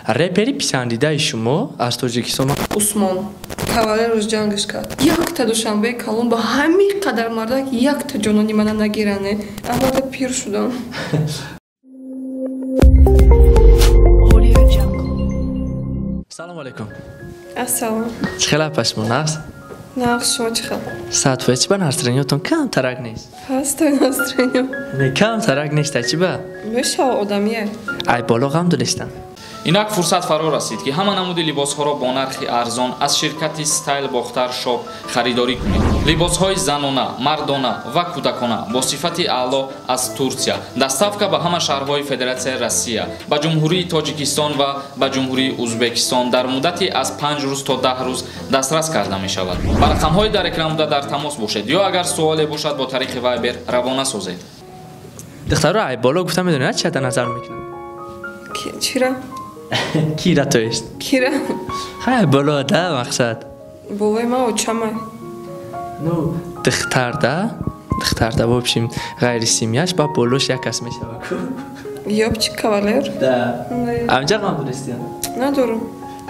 Репери писандидаи шумо аз Тоҷикистон? Усмон. Кавалер рӯз ҷангаш кард. Якта Душанбеи калон ба ҳамин қадар мардак якта ҷонони мана нагиране. Албатта, пир шудам. Салом алейкум. Ассалом. Чӣ хел, апа, шумо нағз? Нағз, шумо чӣ хел? 100%. Чӣ ба настроение тон кам тарак нест? Ҳастай настроение. Не, кам тарак нест, чӣ ба? Мешава, одамие. Ай боло ғам донистам. Инак фурсат фаро расид, ки ҳама намуди либосҳоро бо нархи арзон аз ширкати Стайл Бохтар Шоп харидорӣ кунед. Либосҳои занона, мардона ва кӯдакона бо сифати аъло аз Турсия. Доставка ба ҳама шаҳрҳои Федератсияи Россия, ба Ҷумҳурии Тоҷикистон ва ба Ҷумҳурии Узбекистон дар муддати аз 5 рӯз то 10 рӯз дастрас карда мешавад. Ба рақамҳои дар экран буда дар тамос бошед ё агар суоле бошад, бо тариқи Вайбер равона созед. Духтаро ай боло гуфта, медонед, чӣ назар мекунад? Чира? Кира, то есть. Кира? Хай, боло да, мақсад. Болои ма очамай. Ну, духтарда, духтарда, в общем, ғайри семья ш ба болош як кас мешава ку. Ёбчик, кавалер? Да. Амҷа ғам донистиям? Надорам.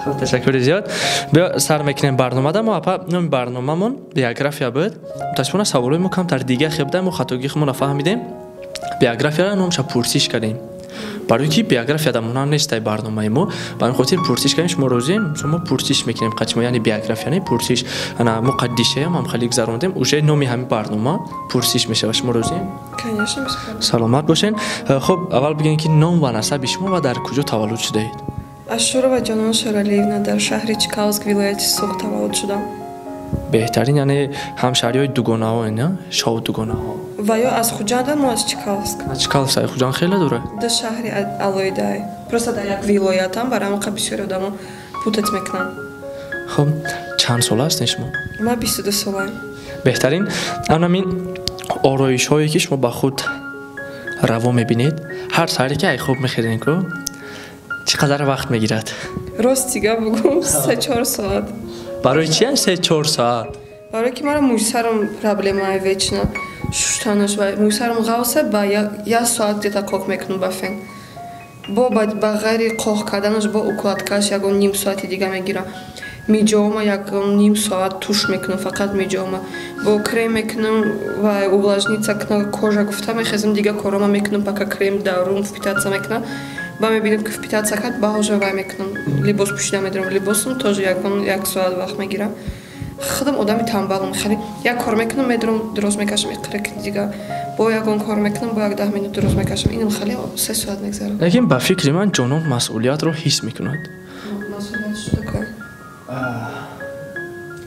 Хуб, ташаккури зиёд. Биё, сар мекунем барномада. Мо, апа, номи барномамон биография буд. Мутаассифона, саволои мо камтар дига хеб буда. Мо хатогии худмонро фаҳмидем, биографияро номша пурсиш кардем, барои ки биография дар монанд нестай барномаи мо. Ба ҳамин хотир пурсиш кардем. Шумо розием? Шумо пурсиш мекунем қачи мо, яъне биография не, пурсиш. Ана муқаддишаям ҳам хеле гузарондем, уже номи ҳамин барнома пурсиш мешавад. Шумо розием? Конечно, без проблем. Саломат бошен. Хуб, аввал бигӯем, ки ном ва насаби шумо ва дар куҷо таваллуд шудаед? Ашурова Ҷонон Шералиевна, дар шаҳри Чкаловск, вилояти Суғд таваллуд шудам. Беҳтарин, яъне ҳамшаҳриҳои дугонаҳо, на шоу дугонаҳо. Ва ё аз Хуҷандам, мо аз Чкаловск. Чкаловск ай Хуҷанд хеле дура. Ду шаҳри алоҳидаи, просто дар як вилоятам, барои ҳамон бисёри одамо путать мекунанд. Хуб, чанд сола ҳастен шумо? Ман 22 солаем. Беҳтарин. Анамин ороишҳое, ки шумо ба худ раво мебинед, ҳар саҳаре ки ай хоб мехезен ку, чӣ қадар вақт мегирад? Рости гап бугум, 3-4 соат. Барои чи 3-4 соат? Барое ки мара мӯйсарам проблемае, вечно шуштанаш, ва мӯйсарам ғавса, ба як соат где-то қоқ мекунам ба фен, бо ба ғайри қоқ карданаш, бо укладка ш ягон ним соати дига мегирам. Миҷома ягон ним соат туш мекунам, фақат миҷома бо крем мекунам ва увлажниться кунам кожа гуфта, мехезам, дига корома мекунам, пока крем дарун впитаться мекунам. Ба мебинам, ки впитаться кард, ба уже вай мекунам, либос пӯшида медорам. Либосам тоже ягон як соат вақт мегирам. Худам одами тамбалам, хеле як кор мекунам, медорам, дроз мекашам, иқрак дига бо ягон кор мекунам, бо як 10 минут дроз мекашам. Инам хеле 3 соат мегзарад. Лекин ба фикри ман, Ҷонон масъулиятро ҳис мекунад. Масъулият что такое?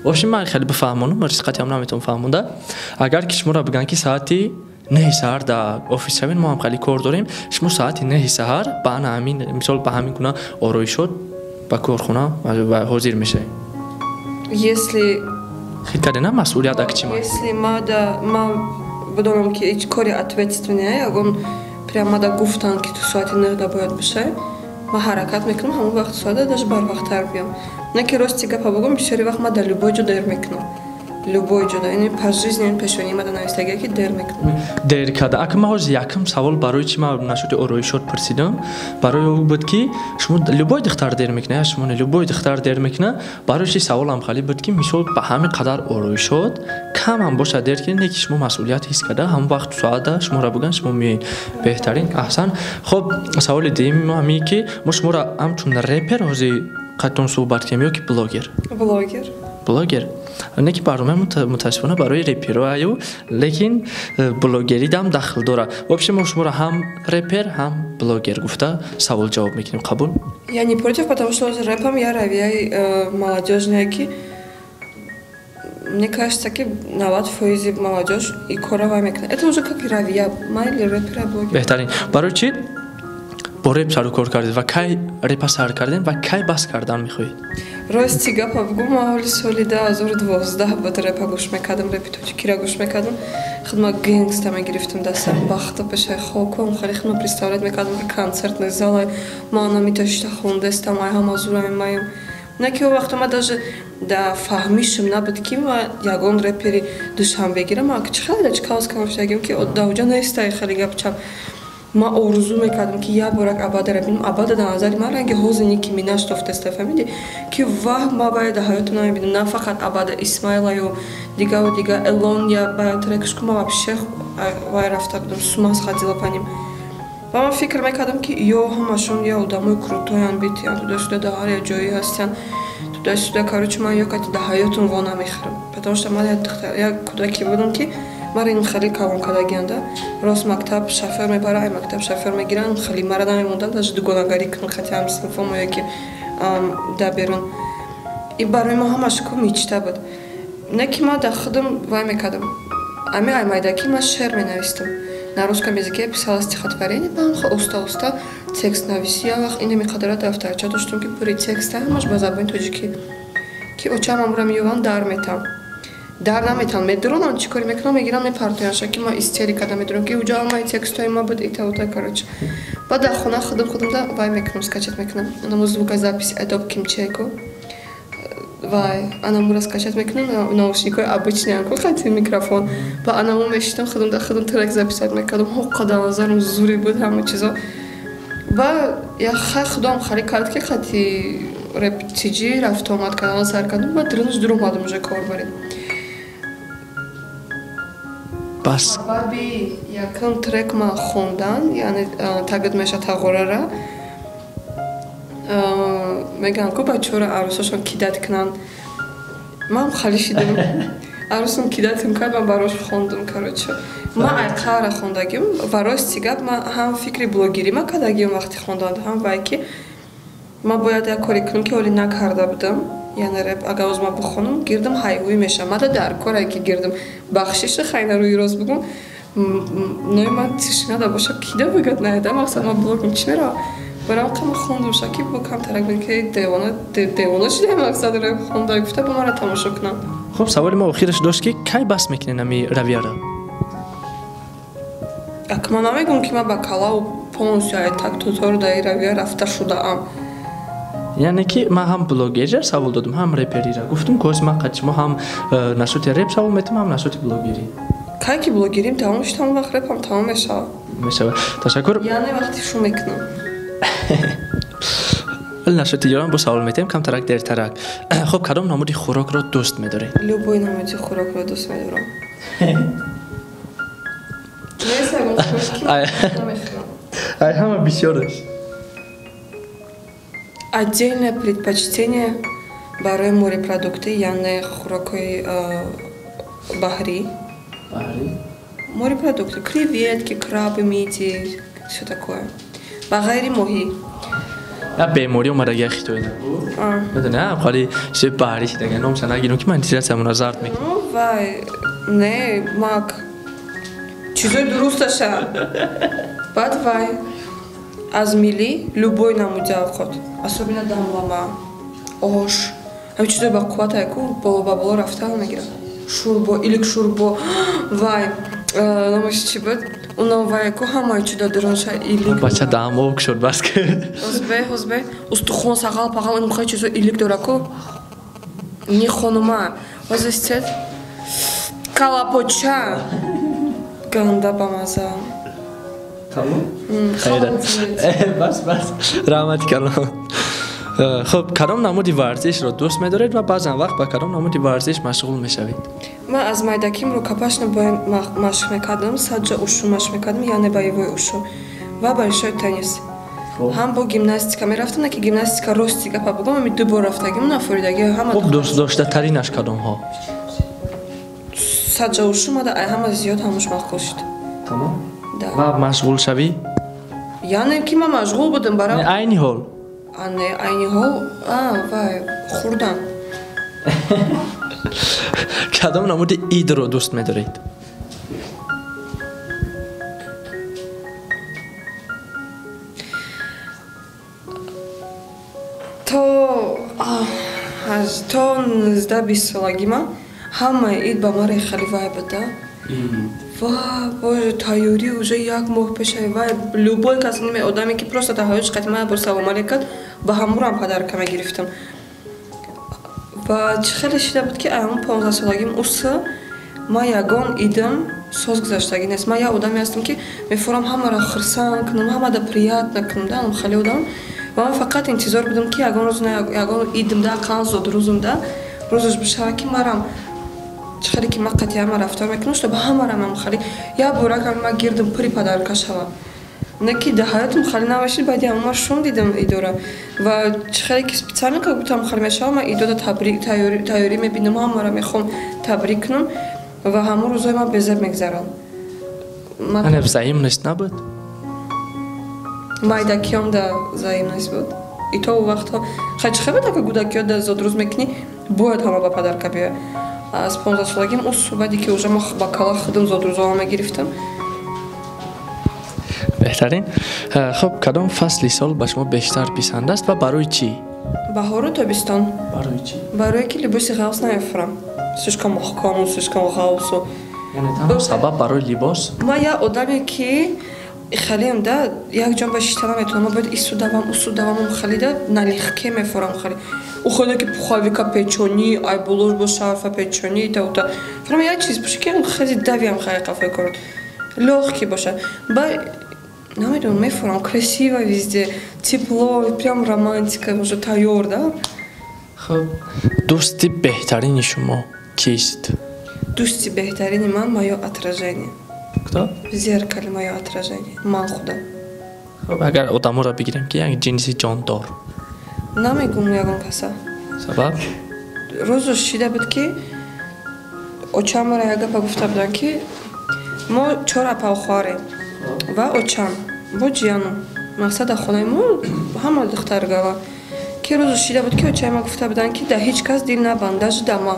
В общем, ман хеле бифаҳмонам, рисқатиам наметавон фаҳмонда. Агар ки шуморо бигӯянд, ки соати 9 саҳар дар офис шавед, мо ҳам хеле кор дорем, шумо соати 9 саҳар ба ана ҳамин мисол, ба ҳамин гуна ороишот ба корхона ҳозир мешавед? Если Хит карде на, масъулият ак чи? Если мада ма бидонам, ки ҳеҷ кори ответственный, ягон прям мада гуфтанд, ки ту соати 9 да бояд бишавӣ, ман ҳаракат мекунам ҳамон вақт соата, даже барвақттар биём. На ки, рости гапа бугум, бисёри вақт ман дар любой ҷо дер мекунам, любой ҷода. Ин по жизни пешонии мада навистагия, ки дер мекунам. Дер карда. Ака, ман ҳозир якум савол, барои чи ман нашуди ороишот пурсидам, барои ӯ буд, ки шумо, любой духтар дер мекуна, я шумо не, любой духтар дер мекуна. Барои чи саволам хали буд, ки мисол ба ҳамин қадар ороишот камам бошад дер кунед, не ки шумо масъулият ҳис карда, ҳамон вақт соата шуморо буган, шумо меоед. Беҳтарин, аҳсан. Хуб, саволи дуюми мо ҳамин, ки мо шуморо ҳамчун репер ҳозир қадтон суҳбат кунем ё ки блогер? Блогер. Блогер. Не ки барномаи мутаассифона барои репероаю, лекин блогеридам дахл дорад. В общем, мо шуморо ҳам репер, ҳам блогер гуфта савол ҷавоб мекунем. Қабул? Я не против, потому что рэпом я равияи молодежная, ки мне кажется, ки 90 фоизи молодежь и кора вай мекунад. Это уже как равия, майли репера, блогер. Беҳтарин. Барои чи бо реп сару кор кардед ва кай репа сар кардем ва кай бас кардан мехоҳед? Рости гапа бугум, ман ҳоли соли 2012 буд, репа гӯш мекардам, репи тоҷикиро гӯш мекардам. Худма гангста мегирифтам дастам, бахта пешаи хоком, хеле худма представлять мекардам, ки концертный зал ай, ман намитошта хондестам, ай ҳама зурами маем. На ки о вақто ма даже да фаҳмишам набуд, ки ма ягон репери Душанбегира. Ма чӣ хеле да Чкаловскам шудагим, ки даоҷа нестай, хеле гап чап. Ман орзу мекардам, ки як борак Абадара бинам. Абада дар назари ман ранги ҳозир Ники Минаж тофтеста, фаҳмидӣ? Ки ваҳ, ман вая дар ҳаётам намебинам. На фақат Абада, Исмаила ё дигаву дига, Элон я ба трекш ку ман вообще вай рафта будам, с ума сходила по ним. Ва ман фикр мекардам, ки ё ҳамашон я одамои крутоян, битиян, туда-сюда, дар ҳар як ҷое ҳастянд, туда-сюда, короче, ман ё кати дар ҳаётам во намехӯрам. Потому что ман як духтар, як кӯдаке будам, ки мара ин хеле калон кардагианда. Рост мактаб шофёр мебара, ай мактаб шофёр мегиранд, хеле мара намемонданд, даже дугонагарӣ кунам, хати ҳамсинфомо ё ки дар берун. И барои мо ҳамаш ку мечта буд. Не ки ман дар худам вай мекардам. Ами ай майдаки ман шеър менавистам. На русском языке писала стихотворение, ба ҳам оста-оста текст нависӣ. Як вақт инами қадара дафтарча доштам, ки пури текста ҳамаш ба забони тоҷикӣ. Ки очам амра меёванд, дар метам. Дар наметам, медуронам, чӣ кор мекунам, мегирам, мепартоянша, ки ман истерика да медурам, ки уҷа ҳамаи текстҳои ма буд, ита ута, короче. Баъд дар хона худам худам вай мекунам, скачать мекунам. Анамо звукозапись Adobe Kimcheko. Вай, анамура скачать мекунам, наушникҳои обычный ку хати микрофон. Ба анамо мешитам, худам да худам трек записать мекардам. Ҳоққа дар назарам зури буд ҳама чизо. Ба як хай худам хари кард, ки хати реп тиҷи рафту омад кардан сар кардам, ба дурунаш дур омадам уже кор барем. Бас сабаби якум трек ман хондан, яъне тагид меша тағорара, мегӯям ку бачаҳоро арӯсашон кидать кунанд. Ман хали шидам, арӯсам кидатим кард, ман барош хондам, короче. Ман айқара хондагим ва рости гап, ман ҳам фикри блогерӣ ма кардагим вақти хондан, ҳам вай ки ман бояд як коре кунам, ки ҳоле накарда будам, яъне реп. Агар оз ман бихонам, гирдам ҳайҳӯй мешавам. Мада дар коре ки гирдам бахшиша, хайна рӯи рост бигӯм, ной ман тишина боша, кида выгод наеда, мақсад ман блогам чӣ мерава. Барам қама хондам ша, ки бо камтарак бин, ки девона девона шуда, мақсад реп хонда гуфта ба мара тамошо кунам. Хуб, саволи мо охираш дошт, ки кай бас мекунед ами равияро? Ак ман намегӯм, ки ман ба калау полностью ай так тутор дар равия рафта шудаам. Яъне ки ман ҳам блогерира савол додам, ҳам реперира. Гуфтум, ки ман қад шумо ҳам насоти реп савол метам, ҳам насоти блогерӣ. Кай ки блогерим тамом шуд, ҳамон вақт репам тамом мешавад. Мешавад. Ташаккур. Яъне вақти шу мекунам. Насоти ёрам бо савол метем, камтарак дертарак. Хуб, кадом намуди хӯрокро дӯст медоред? Любой намуди хӯрокро дӯст медорам. Ай ҳама бисёраш. Отдельное предпочтение барои морепродукты, яъне хӯрокҳои баҳрӣ. Морепродукты, креветки, крабы, мидии, всё такое. Ба ғайри моҳӣ. Я беморӣ омадагия хитои. Медони, холи чизи баҳрӣ шидага, номша нагирам, ки ман тирасамона зард мекунам. Вай, не, мак. Чизои дурусташа. Баъд вай аз миллӣ любой намуди авқот, особенно дамлама, ош, ҳамин чизои ба қувват ку боло ба боло рафта мегирам. Шӯрбо, илик шӯрбо, вай, номаш чӣ буд? Унам вай ку ҳамаи чизо дарунша илик. Бача даҳам шуд бас ки. Ҳозбе, ҳозбе, устухон, сағал, пағал, ин хеле чизо илик дора ку. Не хонума, ҳозир истед. Калапоча. Ганда бамаза. Тамом? Бас, бас. Раҳмати калом. Хуб, кадом намуди варзишро дӯст медоред ва баъзан вақт ба кадом намуди варзиш машғул мешавед? Ман аз майдаким рукопашно бой машқ мекардам, саджа ушу машқ мекардам, яъне боевой ушу ва большой теннис. Ҳам бо гимнастика мерафтам, на ки гимнастика рости гапа бугам, ами ду бор рафтагим, нафоридаги ҳама. Хуб, дӯстдоштатаринаш кадомҳо? Саджа ушу мада ай ҳама зиёд ҳамуш маъқул шуд. Тамом? Ва машғул шавӣ? Яъне ки ман машғул будам барам. Айни ҳол? Не, айни ҳол, вай, хӯрдан. Кадом намуди идро дӯст медоред? То 19-20 солагима ҳамаи ид ба ман хеле вай буда. Ва, боже, тайёрӣ уже як моҳ пешай, вай, любой кас неме одаме ки просто дар ҳаётиш қати ман бор салом алейк кард, ба ҳамурам подарка мегирифтам. Ва чӣ хеле шида буд, ки ай ҳамон 15 солагим уса ман ягон идам соз гузаштагӣ нест. Ман як одаме ҳастам, ки мефорам ҳамаро хурсанд кунам, ҳамада приятно кунам, да, хеле одам. Ва ман фақат интизор будам, ки ягон рӯз, ягон идимда, ақаллан зодрӯзумда рӯзаш бишава, ки марам чӣ хеле ки ман қатъи ҳама рафтор мекунам, чтобы ҳамарам ам хеле як бора ман гирдам пури подарка шавам. Не ки дар ҳаётам хеле намешид, баъди ҳама ман шум дидам идора. Ва чӣ хеле ки специально как будто хеле мешавам, ман идода тайёрӣ мебинам, ҳамаро мехоҳам табрик кунам ва ҳамон рӯзҳои ман безеб мегзарам. Ане взаимность набуд? Майдакиём да взаимность буд. И то вақтҳо хай чӣ хеле така гудакиё да зодрӯз мекунӣ, бояд ҳама ба подарка биёяд. Аз 15-солагим ӯ баъде ки уже ма ба кала худам зодрӯзома мегирифтам. Беҳтарин. Хуб, кадом фасли сол ба шумо бештар писанд аст ва барои чӣ? Баҳору тобистон. Барои чӣ? Барое ки либоси ғафс намефурам. Слишком маҳкаму, слишком ғафсу. Яъне танҳо сабаб барои либос? Ман як одаме ки халем да як ҷо ба шишта наметавонам, ман бояд ису давам, усу давам, халида налегке мефорам хали. У хеле ки пуховика печонӣ, ай булош бо шарфа печонӣ, та фарам як чиз боша ки хеле давиам хеле қафои корот. Лёгкий боша. Ба намедонам, мефорам красиво везде, тепло, прям романтика, уже тайёр, да? Хуб, дӯсти беҳтарини шумо кист? Дӯсти беҳтарини ман моё отражение. Кто? В зеркале моё отражение. Ман худам. Хуб, агар одаморо бигирем, ки як ҷинси ҷондор? Намегум ягон каса. Сабаб? Рӯзо шида буд, ки очамара як гапа гуфта буданд, ки мо чор апа хоҳарем ва очам бо ҷияну мақсад дар хонаи мо ҳама духтаргава, ки рӯзо шида буд, ки очаи ма гуфта буданд, ки дар ҳеҷ кас дил набанд, даже да ма.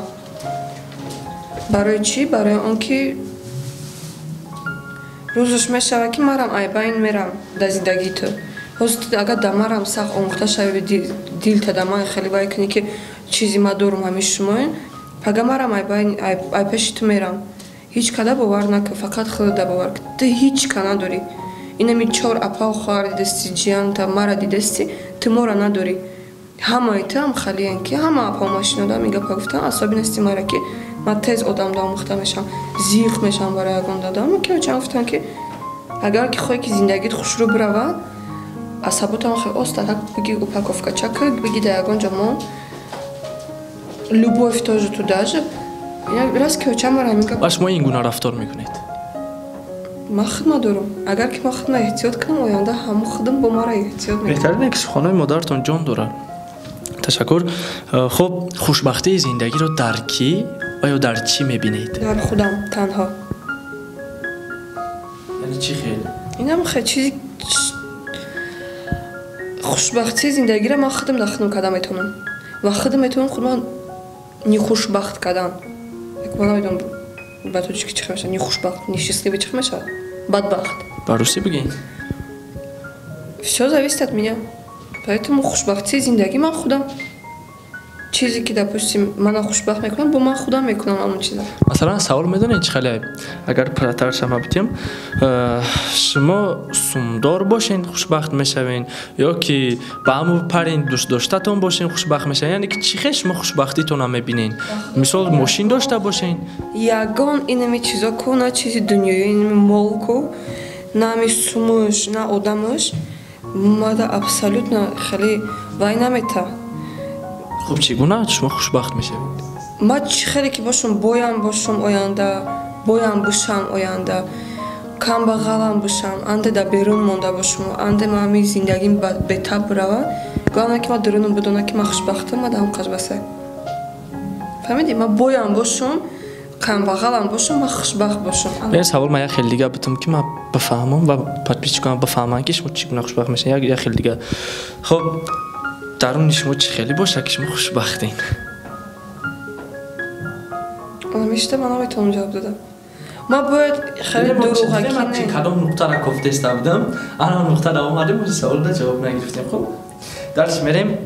Барои чӣ? Барои он ки рӯзаш мешавад, ки марам айбайн мерам дар зиндагии ту. Ҳозир ту агар да марам сахт омӯхта шави, дилта да ман хеле вай кунӣ, ки чизи ма дорум ҳамин шумоен, пага марам ай пеши ту мерам. Ҳеҷ када бовар накун, фақат худата бовар кун. Ту ҳеҷ ка надорӣ. Инами чор апау хоҳар дидасти, ҷиянта мара дидасти, ту моро надорӣ. Ҳамаи ту ҳам халиян, ки ҳама апау машинодам ин гапа гуфтан, особенности мара, ки ман тез одам да омӯхта мешавам, зиқ мешавам барои ягон дадам, ки очам гуфтан, ки агар ки хоҳӣ, ки зиндагит хушрӯ бирава, асаботам хеле остака биги, упаковка чака биги, да ягон ҷо мон, любовь тоже туда же. Раз ки очам мара ҳамин гап. Ва шумо ин гуна рафтор мекунед? Ман хидмат дорам. Агар ки ман хидмат эҳтиёт кунам, оянда ҳамон хидм бо мара эҳтиёт мекунам. Беҳтарин, ки суханои модаратон ҷон дорад. Ташаккур. Хуб, хушбахтии зиндагиро дар кӣ ва ё дар чӣ мебинед? Дар худам танҳо. Яъне чӣ хел? Инам хел чизи хушбахтии зиндагиро ман худам дар худам карда метавонам ва худам метавонам худам нехушбахт кардан. Ман намедонам ба тоҷикӣ чӣ хел мешавад нехушбахт, несчастливый чӣ хел мешавад, бадбахт. Ба русӣ бигӯед. Всё зависит от меня, поэтому хушбахтии зиндагӣ ман худам. Чизе ки, допустим, мана хушбахт мекунад, бо ман худам мекунам ҳамон чиза. Масалан, савол медонед чӣ хеле, агар пурратар шама битем, шумо сумдор бошен хушбахт мешавен ё ки ба ҳамун парин дӯстдоштатон бошен хушбахт мешавен? Яъне ки чӣ хел шумо хушбахтитонро мебинен? Мисол, мошин дошта бошен? Ягон инами чизо ку, на чизи дунёӣ, инами мол ку, на ами сумуш, на одамуш мада абсолютно хеле вай намета. Хуб, чӣ гуна шумо хушбахт мешавед? Ман чӣ хеле ки бошам, боям бошам оянда, боям бошам оянда, камбағалам бошам, анде дар берун монда бошам, анде ман ҳамин зиндагим бетаб бирава, главное ки ман дурунам бидонам, ки ман хушбахтам, ман даҳам қашбаса. Фаҳмидӣ? Ман боям бошам, камбағалам бошам, ман хушбахт бошам. Ин савол ман як хел дига бутам, ки ман бифаҳмам ва подписчикам бифаҳманд, ки шумо чӣ гуна хушбахт мешавед. Як хел дига. Хуб, даруни шумо чӣ хеле бошад, ки шумо хушбахтен? Мешта ман наметавонам ҷавоб додам. Ман бояд хеле дурӯғакӣ не. Кадом нуқтаро кофтеста будам, ана нуқтара омадем, саволда ҷавоб нагирифтем. Хуб, дарс мерем.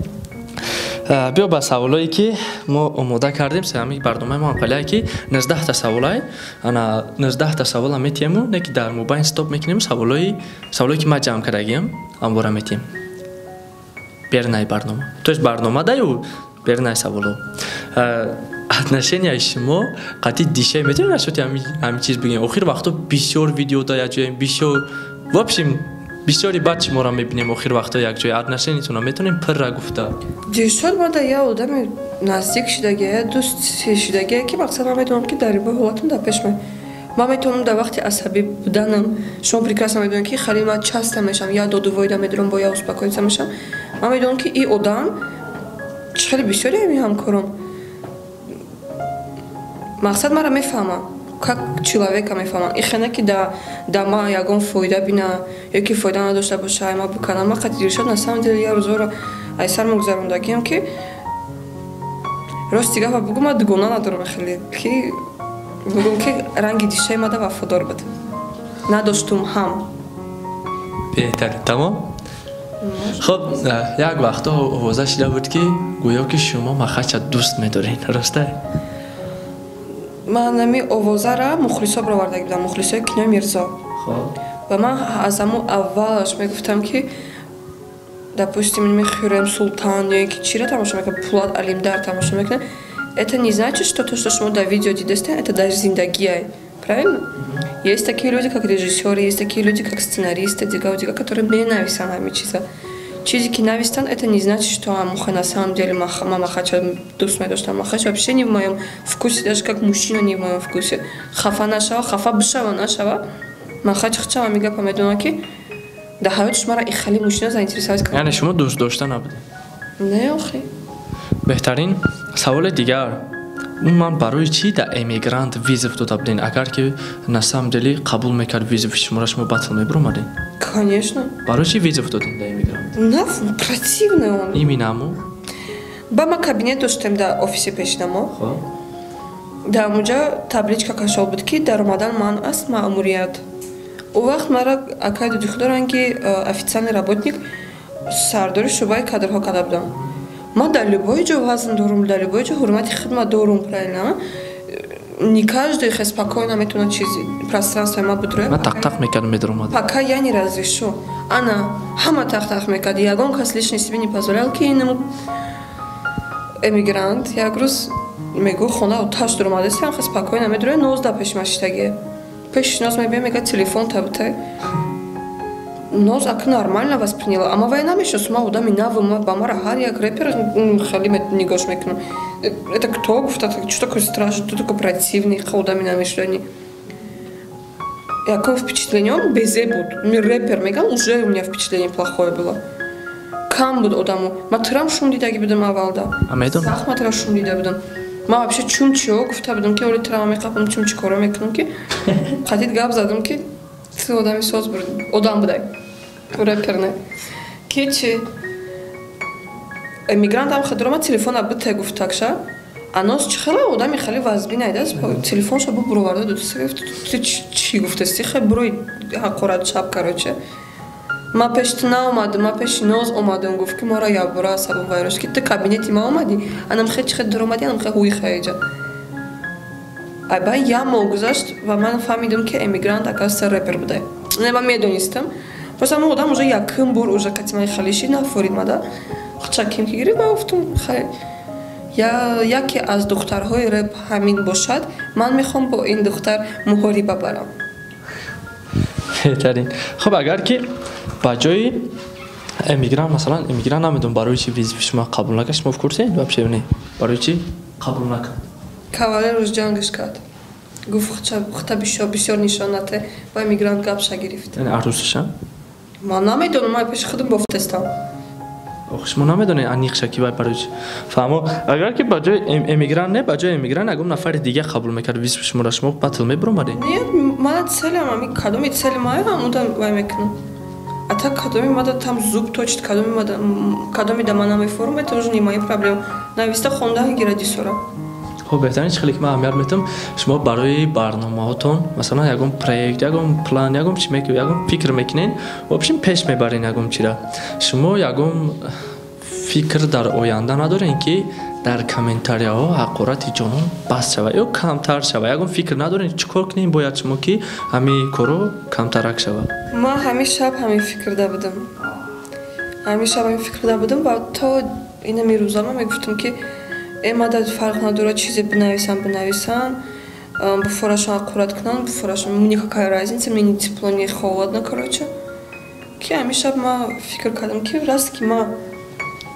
Биё ба саволое, ки мо омода кардем. Ҳамин барномаи мо ҳамқалие, ки 19-та саволай, ана 19-та савола метиҳему, не ки дар мобайн стоп мекунем, саволое, ки ман ҷамъ кардагиам, ҳамвора метиҳем. Бернаи барнома, то есть барнома даю бернаи саволо. Отношенияи шумо қатъи Дишей метавонед нашоти ҳамин чиз бигӯем? Охир вақто бисёр видео да якҷоем, бисёр, в общем, бисёри бад шуморо мебинем охир вақто якҷоя. Отношениятонро метавонем пирра гуфта? Дилшод мада я одами наздик шидагия, дӯст шидагия, ки мақсад ман медонам, ки дар любой ҳолатам дар пеш ман метавонам, дар вақти асабӣ буданам, шумо прекрасно медонед, ки хеле ман часто мешавам, я додувоида медорам, бо я успокоиться мешавам. Ман медонам, ки ин одам хеле бисёре ҳами ҳамкором мақсад мара мефаҳмам, как человека мефаҳмам. Ихе ки да ма ягон фоида бина ё ки фоида надошта боша, ма биканам. Ма қати Дилшод на самом деле я рӯзоро ай сар мегузарондагиам, ки рости гапа бугу, ма дугона надорам хеле, ки бугум, ки ранги Дишаи мада вафодор буд, надоштум ҳам. Беҳтарин, тамом. Хоб, як вақто овоза шида буд, ки гӯё ки шумо Махача дӯст медоред, росте? Ман ами овозара мухлисо бароварда будам, мухлисои кинои Мирзо. Ва ман аз ҳамун аввалаш мегуфтам, ки, допустим, Хюррем Султан ё ки чира тамошо мекунад, Пулат Алимдар тамошо мекунад, это не значит, что то, что шумо дар видео дидастед, это даже зиндагиай, правильно? Есть такие люди, как режиссеры, есть такие люди, как сценаристы, дигаву дига, которые менависанд ҳами чиза. Чизе ки навистанд, это не значит, что муха на самом деле ма Махача дӯст медоштам. Махач вообще не в моем вкусе, даже как мужчина не в моем вкусе. Хафа нашава, хафа бишава, нашава, Махач хчава ми гапа медона, ки дар ҳаётиш мара и хали мужчина заинтересовать. Яъне шумо дӯст дошта набудед? Не, охи. Беҳтарин. Саволи дигар: ман барои чӣ да Эмигрант вызов дода буден? Агар ки на самом деле қабул мекард вызови шуморо, шумо батл мебуромаден? Конечно. Барои чӣ вызов додем да Эмигрант? На, противный он. Именно аму? Ба ма кабинет доштем дар офиси пешинамо. Дар онҷа табличка кашол буд, ки даромадан манъ аст маъмурият. Ӯ вақт мара акай Дудихудо ранги официальный работник, сардори шӯъбаи кадрҳо карда будам. Ман дар любой ҷо вазн дорум, дар любой ҷо ҳурмати хидмат дорум, правильно? Не каждый хе спокойно метавонад чизи пространствои ма будроя. Ман тақтақ мекардам, медаромад. Пока я не разрешу. Ана ҳама тақтақ мекард, ягон кас лишний себе не позволял, ки инам Эмигрант як рӯз мегӯ, хона оташ дуромадест, хе спокойно медуроя, 19 пеши ма шиштагие. Пеши Ноз мебиям, мега: «Телефон табитай». Ноз ака нормально восприняла, ама вай намешиносам, ма одами навм, ба мара ҳар як репер хеле нигоҳш мекунам. Это кто, гуфта, что такой страшный, кто такой противный, одами намешинани. Яком впечатление он безе буд. Ми репер мегам, уже у меня впечатление плохое было. Кам буд одаму. Ма тирам шум дидаги будам аввалда. Сахт ма тира шум дида будам. Ма вообще чун чио гуфта будам, ки оли тирама меқапам, чун чи коро мекунам, ки қатид гап задам, ки ту одами соз буд, одам будай, репер не. Ки чи Эмигрантам хадрома телефона бите гуфтакша. Аноз чи хела одами хеле вазбин айдааст, телефонша бу буроварда дутса, ту чӣ гуфтасти, хе бурои ҳақорат чап, короче. Ма пеши ту наомадам, ма пеши Ноз омадам, гуфт, ки мора ябура асабом вайрош, ки ту кабинети ма омадӣ, анам хе чи хе дуромадӣ, анам хе ҳуи хаеҷа. Айба як моҳ гузашт ва ман фаҳмидам, ки Эмигрант, оказывается, репер будай. Не, ман медонистам. Просто ҳамон одам уже якум бор уже кати ман хеле шид, нафорид мада. Хча ким ки гирифт, ман гуфтам, хай яке аз духтарҳои реп ҳамин бошад, ман мехоҳам бо ин духтар муҳориба барам. Беҳтарин. Хуб, агар ки ба ҷои Эмигрант, масалан, Эмигрант, намедонам барои чи вызови шумо қабул накард, шумо в курсе вообще не, барои чи қабул накард? Кавалер рӯз ҷангаш кард, гуфт, хта бисёр бисёр нишонате, ва Эмигрант гапша гирифт. Яъне арӯсаша? Ман намедонам, ман пеши худам бофтестам. Ох, шумо намедонед аниқша ки вай барои чи. Фаҳмо, агар ки ба ҷои Эмигрант, не, ба ҷои Эмигрант ягон нафари дига қабул мекард вызови шуморо, шумо батл мебуромадед? Нет, мана целям ами кадоми цели мая ҳамуда вай мекунам. А так кадоми мада там зуб точит, кадоми мада, кадоми да ман намефорум, это уже не мои проблемы. Нависта хонда гиради сора. Хуб, беҳтарин. Чӣ хеле ки ман аҳамият метавам, шумо барои барномаҳотон, масалан, ягон проект, ягон план, ягон чи, ягон фикр мекунед, в общем, пеш мебарен ягон чира. Шумо ягон фикр дар оянда надорем, ки дар комментарияҳо ҳақорати ҷонон бас шавад ё камтар шавад? Ягон фикр надорем, чӣ кор кунем бояд шумо, ки ҳамин коро камтарак шавад? Ман ҳамин шаб ҳамин фикрда будам, ҳамин шаб ҳамин фикрда будам ва то инами рӯзама мегуфтам, ки Мада фарқ надорад, чизе бинависан, буфорашон аккурат кунанд, буфорашон, мне какая разница, мне ни тепло, ни холодно, короче. Ки ҳамин шаб ман фикр кардам, ки раст ки ман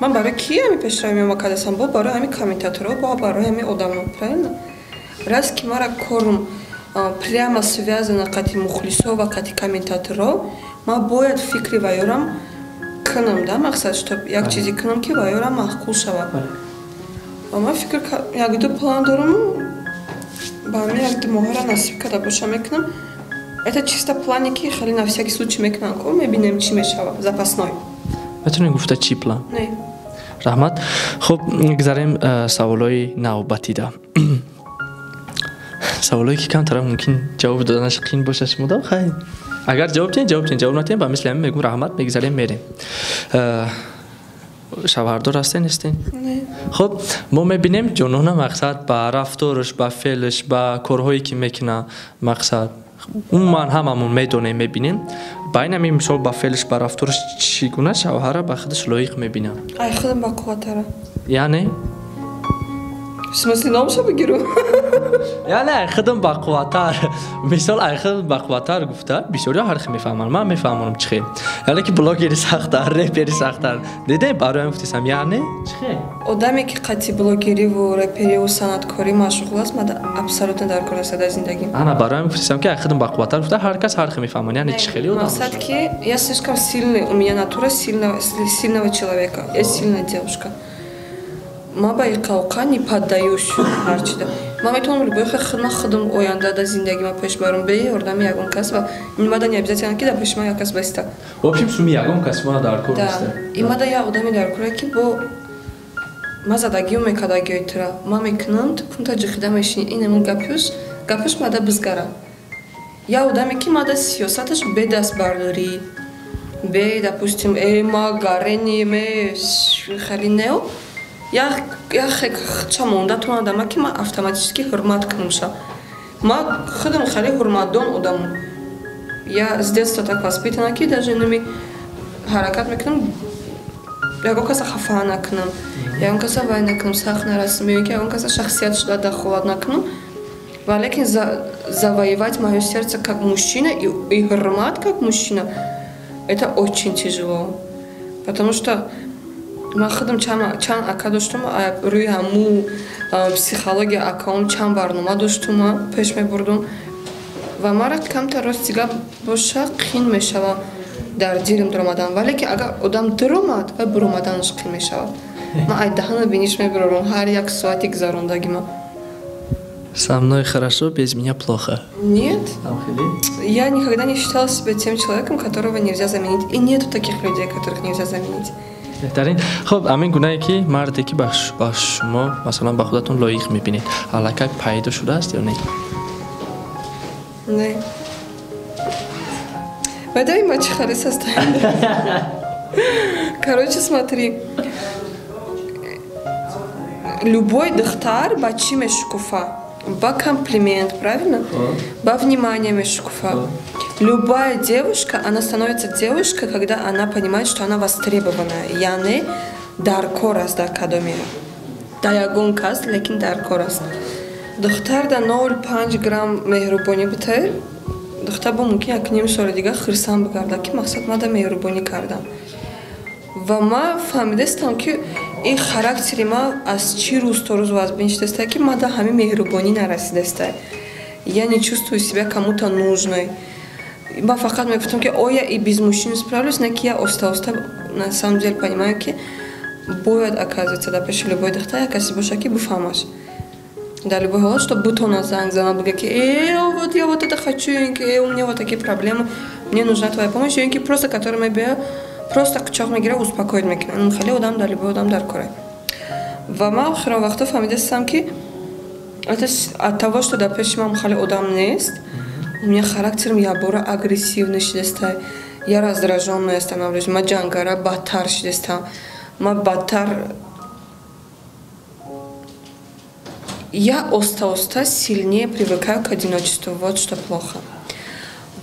барои ки ҳамин пешравӣ меома кардасам? Бо барои ҳамин комментаторҳо, бо барои ҳамин одамо, правильно? Раст ки мара корум прямо связано қати мухлисо ва қати комментаторҳо, ман бояд фикри ваёрам кунам, да, мақсад, чтоб як чизе кунам, ки ваёрам маъқул шавад. Ва ман фикр, якду план дорам, ба ҳамин якду моҳара насиб карда боша, мекунам. Это чисто плане, ки хеле на всякий случай мекунам, ко мебинем, чӣ мешавад, запасной. Метавонем гуфта, чӣ план? Не. Раҳмат. Хуб, гузарем саволҳои навбатида, саволое ки камтара мумкин ҷавоб доданаш қиин боша. Шумода хай, агар ҷавоб диҳем, ҷавоб диҳем, ҷавоб надиҳем, ба мисли ҳамин мегӯм, раҳмат, мегузарем, мерем. Шавҳардор ҳастен, нестен? Хуб, мо мебинем, Ҷонона, мақсад, ба рафтораш, ба феълаш, ба корҳое ки мекуна, мақсад, умуман ҳамамон медонем, мебинем. Ба ин ҳамин мисол, ба феълаш, ба рафтораш чӣ гуна шавҳара ба худаш лоиқ мебинам? Ай худам бақувваттара. Яъне? В смысле, номша бигиру? Яъне ай худам бақувваттар. Мисол, ай худам бақувваттар гуфта, бисёриҳо ҳар хел мефаҳманд. Ман мефаҳмонам, чӣ хел. Яъне ки блогери сахтар, репери сахтар дидем, барои ҳам гуфтисам, яъне чӣ хел? Одаме ки қати блогериву репериву санъаткорӣ машғул аст, мада абсолютно дар кор аст дар зиндагӣ. Ана, барои ҳам гуфтисам, ки ай худам бақувваттар гуфта, ҳар кас ҳар хел мефаҳмад, яъне чӣ хели одам. Мақсад, ки я слишком сильный, у меня натура сильного человека, я сильная девушка. Ман ба иқавқа не поддаюсь ҳарчида. Ман метавонам любой хидмат худам оянда дар зиндагӣ ма пеш барам бе ёрдами ягон кас, ва мада не обязательно, ки дар пеши ман як кас баста. В общем, суми ягон кас ма дар кор неста. Имада як одами дар кора, ки бо ма задагиё мекардагиёи тура ман мекунам, ту кунта ҷихида мешинӣ. Ин ҳамун гапюш мада бизгара. Як одаме, ки мада сиёсаташ бе дастбардорӣ, бе, допустим, ма гарени ме хеле нео, як хча монда ту одама, ки ман автоматически ҳурмат кунамша. Ман худам хеле ҳурматдон одамам. Я с детства так воспитана, ки даже нами ҳаракат мекунам ягон каса хафа накунам, ягон каса вай накунам, сахт нарасам, ё ки ягон каса шахсиятшда дахолат накунам. Валекин завоевать моё сердце как мужчина и ҳурмат как мужчина, это очень тяжело, потому что ман худам чанд ака доштум, рӯи ҳаму психология акаон чанд барнома доштум, пеш мебурдум, ва мара камтар, рости гап боша, қин мешава дар дилам дуромадан. Вале ки агар одам дуромад, вай буромаданаш қин мешавад. Ман ай даҳана биниш мебирорам ҳар як соати гузарондагима. Со мной хорошо, без меня плохо. Нет. Я никогда не считала себя тем человеком, которого нельзя заменить. И нету таких людей, которых нельзя заменить. Беҳтарин. Хуб, ҳамин гунае ки марде, ки ба шумо, масалан, ба худатон лоиқ мебинед, аллакай пайдо шудааст ё не? Не. Бадай ма чӣ хеле состояние. Короче, смотри, любой духтар ба чӣ мешукуфа? Ба комплимент, правильно? Ба внимание мешукуфа. Любая девушка, она становится девушкой, когда она понимает, что она востребованная. Яъне дар кор аст, дар кадоме. Дар ягон кас, лекин дар кор аст. Духтар да 0,5 грамм меҳрубонӣ битае, духтар бо мумкин як ним соли дигар хирсанд бигардад, ки мақсад мада меҳрубонӣ кардам. Ва ман фаҳмидастам, ки ин характери ман аз чӣ рӯз то рӯз вазбин шудааста, ки ман да ҳамин меҳрубонӣ нарасидаста. Я не чувствую себя кому-то нужной. Ман фақат мегуфтам, ки оя и без мужчин справлюсь, не ки я оста-оста на самом деле понимаю, ки бояд, оказывается, дар пеши любой духтар як касе боша, ки бифаҳмаш дар любой ҳолат, что бутона занг зана, бига, ки вот я вот это хочу, ки у меня вот такие проблемы, мне нужна твоя помощь, ё ки просто который мебия, просто қучоқ мегира, успокоить мекунад. Хеле одам дар любой одам дар коре. Ва ман охирон вақто фаҳмидастам, ки это от того, что дар пеши ман хеле одам нест, у меня характером ябора агрессивный шидастай, я раздраженная становлюсь, ма ҷангара бадтар шидастам, ма бадтар, я оста-оста сильнее привыкаю к одиночеству, вот что плохо.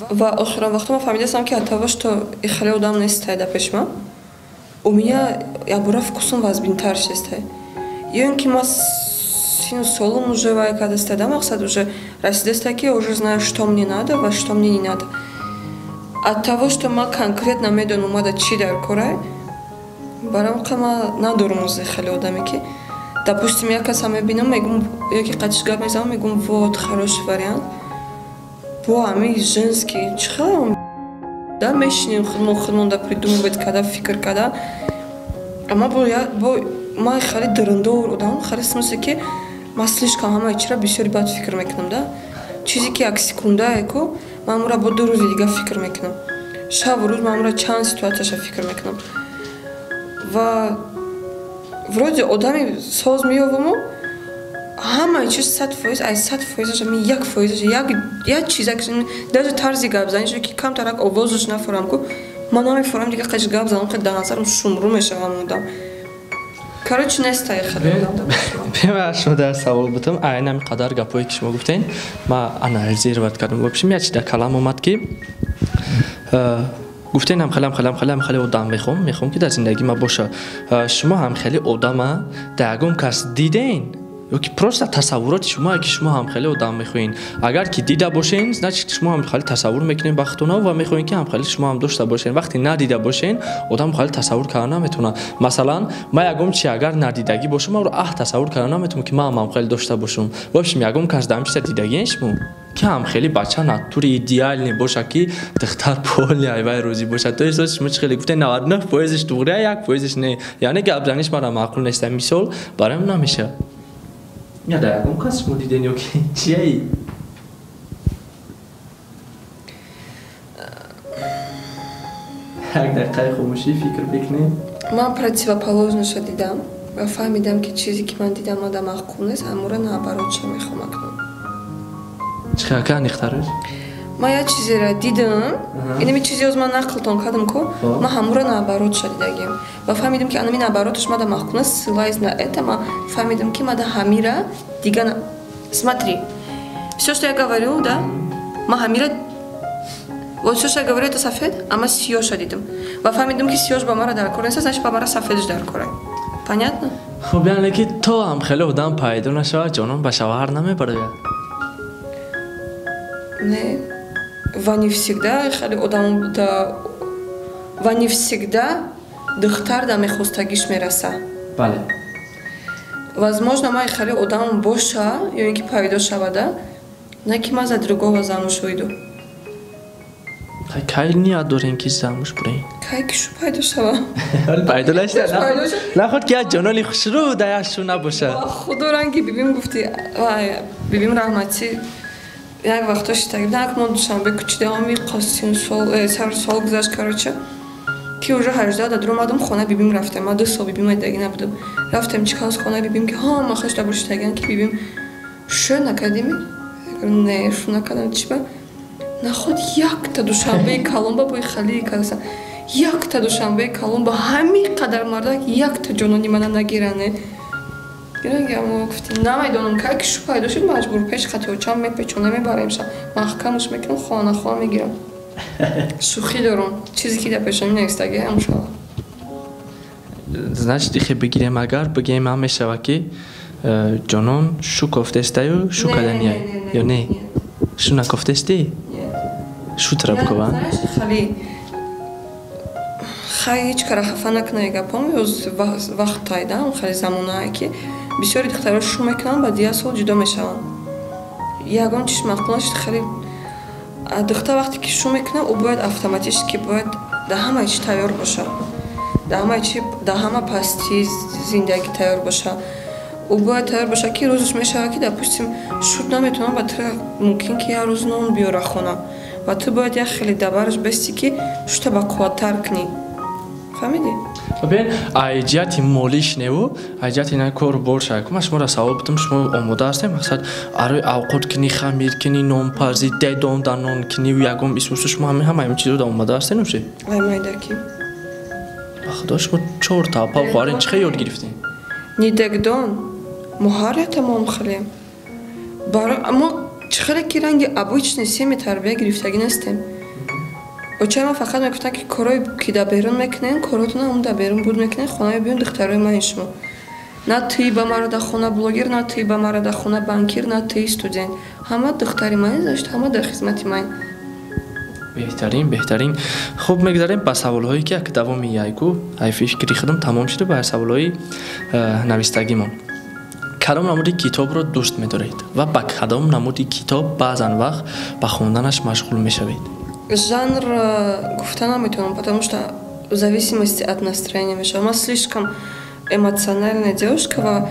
Ва охирон вақто ман фаҳмидастам, ки от того, что хеле одам нестай дар пеши ман, у меня ябора вкусом вазбинтар шидастай. Ё ин ки ма сину солум уже вай кадаста, да, мақсад уже расидаста, ки я уже знаю, что мне надо ва что мне не надо. От того, что ма конкретно медонам, мада чӣ дар корай, барои ма надорум узе хеле одаме, ки, допустим, як каса мебинам, мегум, яки қатиш гап мезанам, мегум: вот хороший вариант. Бо ами женский чӣ хеле да мешинем, худмон худмон да придумывать када, фикр када. Ама бо ман хеле дарандор одам, хеле, смысле ки ман слишком ҳамаи чиро бисёри бад фикр мекунам, да. Чизе ки як секундае ку, ман амура бо 2 рӯзи дига фикр мекунам, шабу рӯз ман амура чанд ситуатсияша фикр мекунам. Ва вроде одами соз меёваму, ҳамаи чиз 100%, ай 100%-аш ами 1%-аш, як чизак, даже тарзи гапзанишо ки камтарак овозаш нафорам ку, ман намефорам дига қачи гап занам, хеле дар назарам шумру мешавам одам. Короче, нестай хеле одам. Бебахшед, дар савол бутам. Айн ҳами қадар гапҳое ки шумо гуфтен, ма анализировать кардам. В общем, як чи дар калам омад, ки гуфтен: ҳам хеле, ҳам хеле, ҳам хеле, ҳам хеле одам мехоҳам, ки дар зиндагӣ ма боша. Шумо ҳам хеле одама дар ягон кас диден ё ки просто тасаввуроти шумо, ки шумо ҳам хеле одам мехоҳен? Агар ки дида бошен, значит, шумо ҳам хеле тасаввур мекунед ба худтона ва мехоҳен, ки ҳам хеле шумо ҳам дошта бошен. Вақте надида бошен, одам хеле тасаввур карда наметавонад. Масалан, ман ягон чи агар надидагӣ бошам, маро тасаввур карда наметавонам, ки ман ҳам хеле дошта бошам. В общем, ягон кас дар ҳам чиза дидагиен шумо, ки ҳам хеле бача натури идеальный боша, ки духтар полный айвай рӯзӣ бошад? То эҳсоси шумо чӣ хеле гуфте, 99%-ш туғрия, 1%-ш не, яъне гапзаниш мара маъқул неста, мисол, бароям намешавад. Я дар ягон кас шумо диден ё ки чияи? Як дақиқаи хомӯшӣ фикр бикунем. Ман противоположноша дидам ва фаҳмидам, ки чизе ки ман дидам мада маъқул нест, ҳамура наоборотша мехоҳам акнун. Чӣ хел ка аниқтараш? Ман як чизеро дидам, инами чизе оз ман нақлтон кардам ку, ман ҳамура наоборотша дидагим ва фаҳмидам, ки анами наобороташ мада маъқул нест. Ссылаясь на это, ман фаҳмидам, ки мада ҳамира дига. Смотри, все, что я говорю, да, ман ҳамира, вот все, что я говорю, это сафед, а ман сиёша дидам ва фаҳмидам, ки сиёш ба мара дар кор нест, значит, ба мара сафедш дар кора. Понятно? Хуб, яъне ки то ҳам хеле одам пайдо нашавад, ҷонон ба шавҳар намебарояд? Не, ва не всегда хеле одам да, ва не всегда духтар да мехостагиш мераса. Возможно, ман хеле одам боша ё ин ки пайдо шавада, на ки ман за другого замуж выйду. Кай ният дорем, ки замуж бурем? Кай ки шу пайдо шава. Пайдо нашуда, наход ки як ҷонони хушрӯ да як шу набоша. Худо, ранги бибим гуфти, вай, бибим раҳматӣ, як вақто шитагӣ будам, мо Душанбе кучидаами, қосим сол сар сол гузашт, короче, ки уже 18 да дуромадам, хона бибим рафтем. Ман 2 сол бибим дидаги набудам. Рафтем чикалс хона бибим, ки ҳама хашта бур шитагиан, ки бибим: шу накардими? Не, шу накардам. Чиба наход якта Душанбеи калон ба бои халии кардаса, якта Душанбеи калон ба ҳамин қадар мардак, якта ҷонони мана нагиране? Гуфти, намедонам, кай ки шу пайдо шуд, маҷбур пеш қатиочам мепечона, мебаремша, маҳкамаш мекунам, хонахоҳа мегирам. Шӯхӣ дорам, чизе ки дар пешонӣ навистагӣ ҳам шава. Значит, ихе бигирем, агар бигем, ҳам мешава, ки ҷонон шу кофтестаю, шу каданияй ё не? Шу накофтестӣ, шу тара бикова. Хали хай, ҳеҷ кара хафа накунай гапом. Ёз вақт тайдам, хеле замонае ки бисёри духтаро шу мекунанд, баъд як сол ҷудо мешаванд, ягон чиз маъқул нашуд. Хеле духтар вақте ки шу мекунад, ӯ бояд автоматически бояд дар ҳамаи чи тайёр боша, дар ҳамаи чи, дар ҳама пастии зиндагӣ тайёр боша. Ӯ бояд тайёр боша, ки рӯзаш мешавад, ки, допустим, шуд наметавонад ба ту, мумкин ки як рӯз нон биёра хона, ва ту бояд як хеле дабараш бести, ки шута ба қувваттар кунӣ. Фаҳмидӣ? Бибин, ай ҷиҳати молиш неву, ай ҷиҳати на кор бор шава. Ман шуморо савол будам: шумо омода ҳастем, мақсад, арои авқот кунӣ, хамир кунӣ, нонпазӣ, дедон да нон кунӣ, ягон исусу, шумо ҳама ҳамин чизо омода ҳастем вообще? Ай майдаки. Ба худо, шумо чор та апа хоҳарен, чӣ хел ёд гирифтем? Нидагдон, мо ҳар ятамом хелем. Мо чӣ хеле ки ранги обычный семьи тарбия гирифтагӣ нестем. Очаи ман фақат мегуфтанд, ки корое ки дар берун мекунен, коротона ҳамун дар берун буд мекунен, хона мебиён, духтарои мани шумо. На тӯи ба мара дар хона блогер, на тӯи ба мара дар хона банкир, на тӯи студент. Ҳама духтари ман, значит, ҳама дар хизмати ман. Беҳтарин, беҳтарин. Хуб, мегзарем ба саволҳое ки як давоми яйку ай фикри худам тамом шуда, ба саволҳои навистагимон. Кадом намуди китобро дӯст медоред ва ба кадом намуди китоб баъзан вақт ба хонданаш машғул мешавед? Жанр гуфта наметавонам, потому что в зависимости от настроения мешавам. Ман слишком эмоциональная девушка ва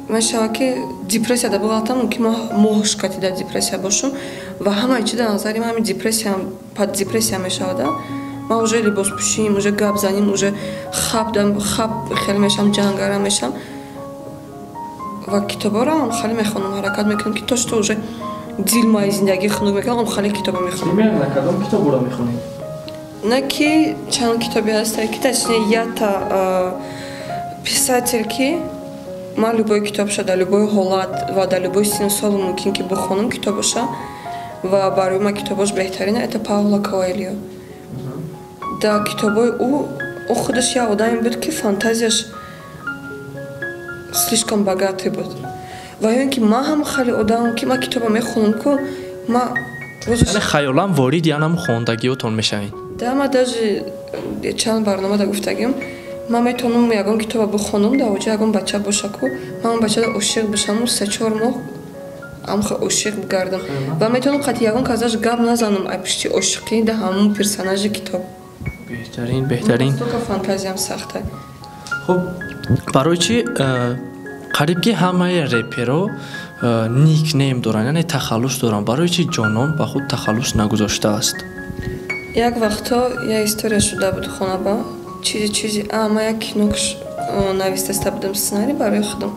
мешава ки депрессияда буғалтам, мумкин ман моҳш кати дар депрессия бошам ва ҳамаи чи дар назари ман ҳамин депрессия под депрессия мешавада. Ман уже либоспӯшим, уже гап заним, уже хап хап хеле мешавам, ҷангара мешавам. Ва китобаро ҳам хеле мехонам, ҳаракат мекунам ки то что уже дил мои зиндагӣ хунук мекунам, ҳам хеле китоба мехонам. Примерно кадом китобро мехонед? На ки чанд китобе ҳаста, ки точнее ята писатель ки ман любой китобша дар любой ҳолат ва дар любой синну сол мумкин ки бихонам китобаша ва барои ман китобош беҳтарина, это Пауло Коэльо. Дар китобои ӯ худаш як одаме буд ки фантазияш слишком богатый буд. Ва ё ин ки ман ҳам хеле одамам ки ман китоба мехонам ку ман яъне хаёлан ворид янам хондагиётон мешавед? Да, ман даже чанд барномада гуфтагим, ман метавонам ягон китоба бихонам, дар оҷа ягон бача боша ку ман он бачада ошиқ бишаму 3-4 моҳ амха ошиқ бигардам ва метавонам қати ягон казаш гап назанам, ай пишти ошиқӣ да ҳамун персонажи китоб. Беҳтарин, беҳтарин. Столько фантазиям сахта. Хуб, барои чи қариб ки ҳамаи реперо никнейм доранд, яъне тахаллус доранд, барои чи Ҷонон ба худ тахаллус нагузоштааст? Як вақтҳо як история шуда буд хонаба, чизи ман як кино навистаста будам, сценарий барои худам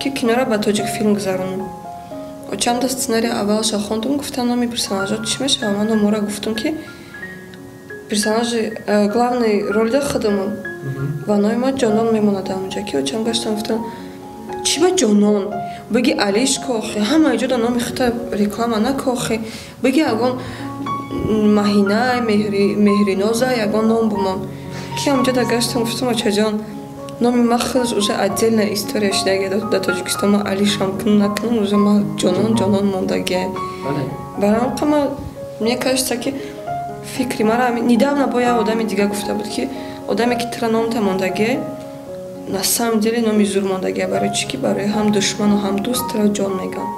ки киноро ба Тоҷикфилм гузаронам. Очамда сценарий аввалша хондум, гуфтам номи персонажҳо чӣ мешавад? Ман номора гуфтум ки персонажи главный ролда худамам ва номи ман Ҷонон мемонад ҳамонҷа. Ки очам гаштам, гуфтам чӣ ба Ҷонон? Биги Алиш кохи, ҳама ҷо да номи хута реклама накохи, биги ягон Маҳина, Меҳриноза ягон ном бумон. Ки ҳамонҷо да гаштам, гуфтам очаҷон, номи ман худаш уже отдельная история шидаги дар Тоҷикистон, ман Алишам кунам накунам, уже ман Ҷонон Ҷонон мондагия. Барои ҳам ман мне кажется ки фикри мара недавно бо як одами дига гуфта буд ки одаме ки тира номта мондагие, на самом деле номи зур мондагия, барои чӣ ки барои ҳам душману ҳам дӯст тира ҷон меган.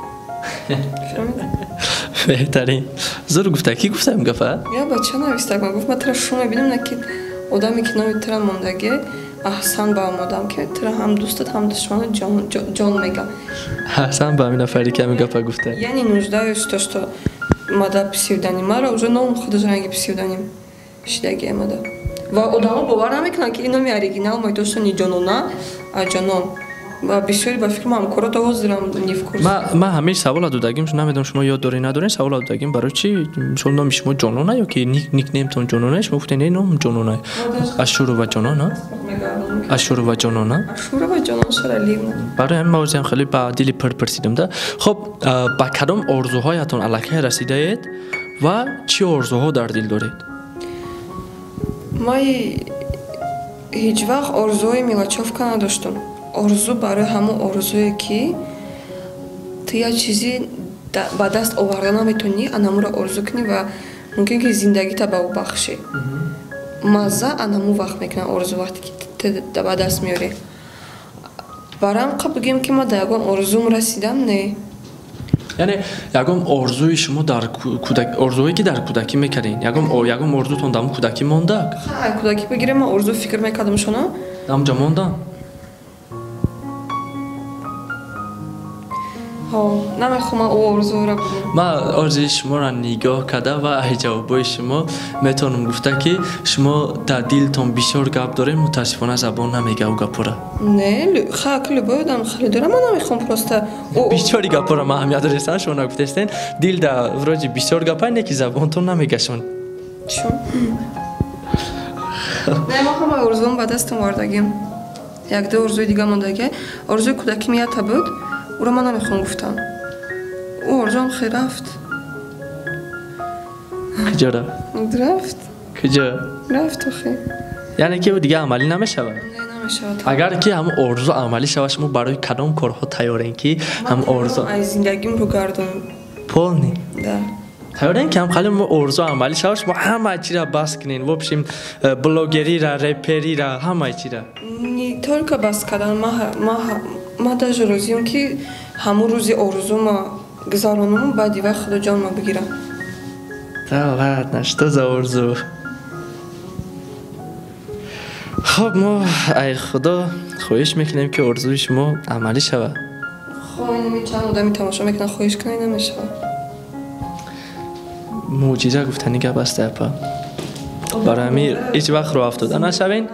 Беҳтарин, зур гуфта. Ки гуфта ин гапа? Я бача навистагам, гуфт ман тира шу мебинам, на ки одаме ки номи тира мондагие, аҳсан ба он одам ки тира ҳам дӯстат ҳам душманат ҷон меган. Аҳсан ба ҳамин нафаре ки ҳамин гапа гуфта. Я не нуждаюсь то что мада псевдоним, мара уже ном худаш ранги псевдоним шидагие мада. Ва одамо бовар намекунанд ки ин номи оригинал мой, то что не Ҷонона, а Ҷонон. Ва бисёри ба фикр ҳамкоро то ҳозирам не в курсе. Ман ҳамин савола додагим, намедонам шумо ёд доред надоред, савола додагим барои чи мисол номи шумо Ҷонона ё ки никнеймтон Ҷонона, шумо гуфтед не, ном Ҷонона. Ашурова Ҷонона? Ашурова Ҷонона? Ашурова Ҷонон Шаралиевна. Барои ҳамин мавзӯам хеле ба дили пур пурсидам да. Хуб, ба кадом орзуҳоятон аллакай расидаед ва чӣ орзуҳо дар дил доред? Ман ҳеҷ вақт орзуҳои мелочёвка надоштам. Орзу барои ҳамон орзуе ки ту як чизи ба даст оварда наметавонӣ, анамуро орзу кунӣ ва мумкин ки зиндагита ба ӯ бахшӣ. Мазза анаму вақт мекунад орзу, вақте ки ту ба даст меорӣ. Барои ҳам бигӯем ки ман дар ягон орзум расидам, не. Яъне ягон орзуи шумо дар кӯдак, орзуҳое ки дар кӯдакӣ мекардед, ягон орзутон дар кӯдакӣ монда? Ха, кӯдакӣ бигирем, ман орзу фикр мекардам шуно. Ҳамҷа монда? Намехоҳам ман орзуро бигӯям. Ман орзуи шуморо нигоҳ карда ва аз ҷавобҳои шумо метавонам гуфта ки шумо дар дилтон бисёр гап доред, мутаассифона забон намега ӯ гапора. Не, ха, любой одам хеле дорам, ман намехоҳам просто бисёри гапора ман аҳамият дорестан, шумо нагуфтестен, дил да вроде бисёр гапа, не ки забонтон намегашон. Чун? Не, ман ҳамаи орзуам ба дастам овардагим. Як-ду орзуи дига мондагӣ. Орзуи кӯдаким ята буд, ӯро ман намехоҳам гуфтан. Ӯ орзуам хел рафт. Куҷо рафт? Рафт. Куҷо? Рафт охи. Яъне ки ӯ дига амалӣ намешавад? Не, Намешавад. Агар ки ҳамун орзу амалӣ шавад, шумо барои кадом корҳо тайёрем ки ҳам орзу аз зиндагим рӯ гардонам? Полный? Да. Тайёрем ки ҳам хали орзу амалӣ шавад, шумо ҳама чиро бас кунед, в общем, блогерира, реперира, ҳама чиро? Не только бас кардан, ма даже розиам ки ҳамун рӯзи орзума гузаронаму баъди вай худо ҷонма бигирам. Да ладно, что за орзу? Хоб, мо ай худо хоҳиш мекунем ки орзуи шумо амалӣ шавад. Хо, инами чанд одами тамошо мекунанд, хоҳиш кунед, намешавад. Мӯъҷиза гуфтани гап аст, апа. Барои ҳамин ҳеҷ вақт роҳ афтода нашавед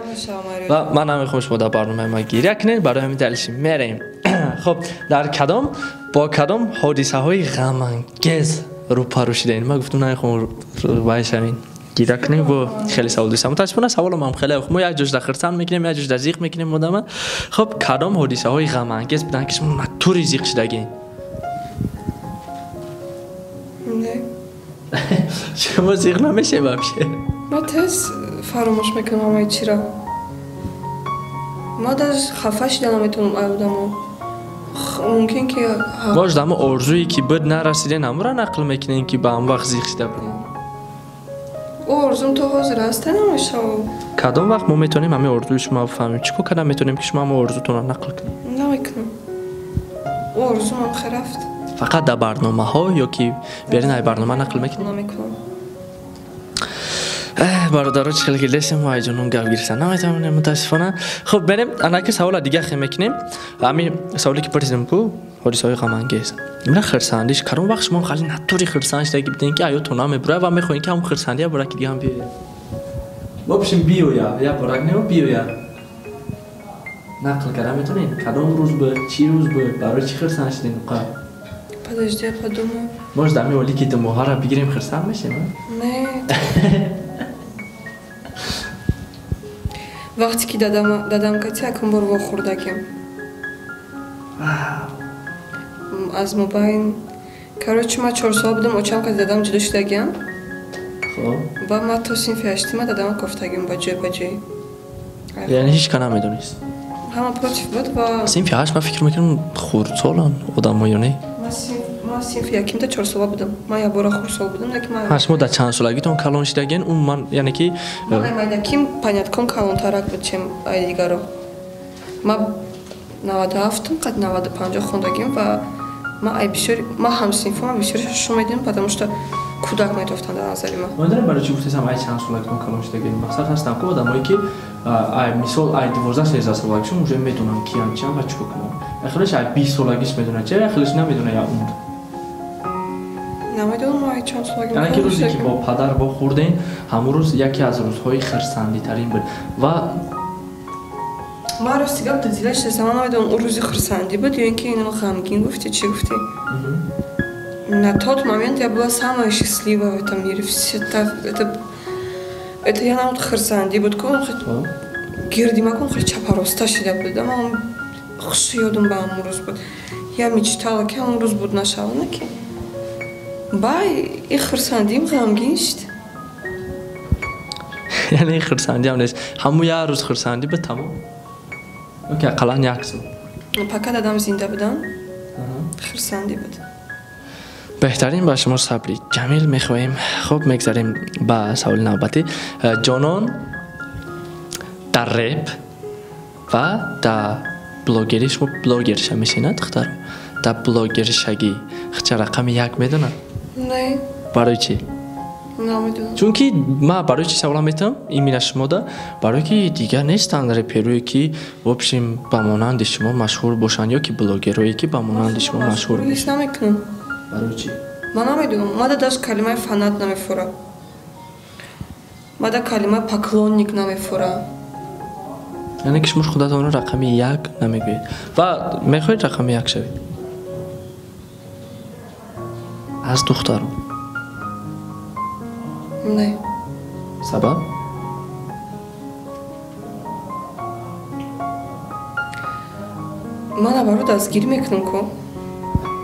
ва ман намехоҳам шумо дар барномаи ма гиря кунед, барои ҳамин далиши мерем. Хоб, дар кадом бо кадом ҳодисаҳои ғамангез рӯпарӯ шидаед? Ман гуфтам намехоҳам вай шавед, гиря кунем, бо хеле савол дӯстам. Мутаассифона саволам ҳам хеле мо як ҷош дар хирсанд мекунем, як ҷош дар зиқ мекунем одама. Хоб, кадом ҳодисаҳои ғамангез буданд ки шумо натури зиқ шидагед? Не. Шумо зиқ намешед вообще? Ман тез фаромӯш мекунам ҳамаи чиро. Ман даже хафа шида наметавонам ай одамо. Мумкин ки Может, ҳамо орзуе ки буд нарасиден, ҳамонро нақл мекунем ки ба ҳам вақт зиқ шида будем? Ӯ орзум то ҳозир ҳаста намешавад. Кадом вақт мо метавонем ҳамин орзуи шумо бифаҳмем? Чӣ кор карда метавонем ки шумо ҳамон орзутонро нақл кунед? Намекунам. Ӯ орзумам хе рафт. Фақат дар барномаҳо ё ки берин ай барнома нақл мекунед? Намекунам. Бародаро, чӣ хеле ки дестем, мо айҷонон гап гирифтан наметавонем, мутаассифона. Хуб, берем анаки савола дига хе мекунем. Ҳамин саволе ки пурсидем ку ҳодисаҳои ғамангез. Ина хирсандиш кадом вақт шумо хали натури хирсанд шидаги будем ки аётон намебурад ва мехоҳем ки ҳамон хирсандия бора ки дига ҳам биёяд? В общем, биёя, я борак не биёя. Нақл карда метавонед? Кадом рӯз буд, чӣ рӯз буд, барои чӣ хирсанд шудем? Подожди, я подумаю. Может, ҳамин олӣ ки думоҳаро бигирем хирсанд мешем? Не. Вақте ки дадам кати якум бор вохӯрдагем. Аз мобайн. Короче, ман 4 сола будам, очам кати дадам ҷудо шудагиам. Ба ман то синфи ҳаштима дадама кофтагим ба ҷой ба ҷой. Яъне ҳеҷ ка намедонист? Ҳама против буд ва Синфи ҳашт ман фикр мекунам хурдсолан одамо ё не? Ман синфи якимда 4 сола будам. Ман якбора хурдсол будам, лекин ман Шумо дар чанд солагитон калон шидагин? Умуман, яъне ки Ман ай майдаким понятком калонтарак буд, чем ай дигаро. Ман 97-м, қад 95 хондагим ва ман ай бисёр, ман ҳамсинфомам бисёр шум медидам, потому что кӯдак метофтанд дар назари ман. Ман медонам барои чӣ гуфтесам ай чанд солагитон калон шидагин. Мақсад ҳастам ку одамое ки ай мисол ай 12-13 солагишон уже медонанд киян чиан ва чӣ кор кунанд. Ахираш ай 20 солагиш медонад, ча ахираш намедонад я умр. Намедонам ай чанд солагим. Яъне ки рӯзе ки бо падар вохӯрдем, ҳамон рӯз яке аз рӯзҳои хирсандитарин буд ва Ман рости гап дилдила шудастам, ман намедонам ӯ рӯзи хирсандӣ буд ё ин ки инам ғамгин гуфтӣ, чӣ гуфтӣ. На тот момент я была самая счастливая в этом мире. Все так, это я намуд хирсандӣ буд, ку гирди макун хеле чапароста шида буд. Ман хуш ёдам ба ҳамон рӯз буд. Я мечтала ки ҳамон рӯз буд нашава, на ки. Бай, и хирсандиим ғамгин шуд. Яъне хирсандиам нест. Ҳамун як рӯз хирсандӣ буд, тамом. Окей, ақаллан як сол. Пока дадам зинда будам, хирсандӣ буд. Беҳтарин, ба шумо сабри ҷамил мехоҳем. Хуб, мегзарем ба саволи навбатӣ. Ҷонон дар реп ва дар блогерӣ, шумо блогерша мешинад духтаро? Дар блогершагӣ хча рақами як медонад? Не. Барои чӣ? Намедонам. Чунки ман барои чӣ саволам метавам именно шумода, барои ки дигар нестанд реперое ки в общем ба монанди шумо машҳур бошанд ё ки блогерое ки ба монанди шумо машҳур бошанд. Намекунам. Барои чӣ? Ман намедонам. Мада даже калимаи фанат намефура. Мада калимаи поклонник намефура. Яъне ки шумо худатонро рақами як намегӯед ва мехоҳед рақами як шавед? Аз духтарон? Не. Сабаб? Ман наоборот дастгирӣ мекунам ку.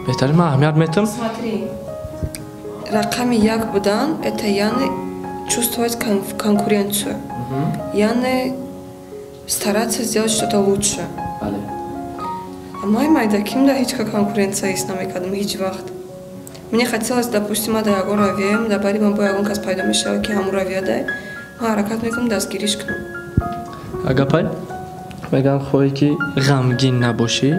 Беҳтарин, ман аҳамият метам. Смотри, рақами як будан это яъне чувствовать конкуренцию. Яъне Стараться сделать что-то лучше. А май майдаким да ҳеҷ ка конкуренция ҳис намекардам ҳеҷ вақт. Мне хотелось, допустим, ма да ягон равияем, да бари ман бо ягон кас пайдо мешавад, ки ҳамун равия дай, ман ҳаракат мекунам дастгириш кунам. Агапай, мегӯям, хоҳӣ ки ғамгин набошӣ,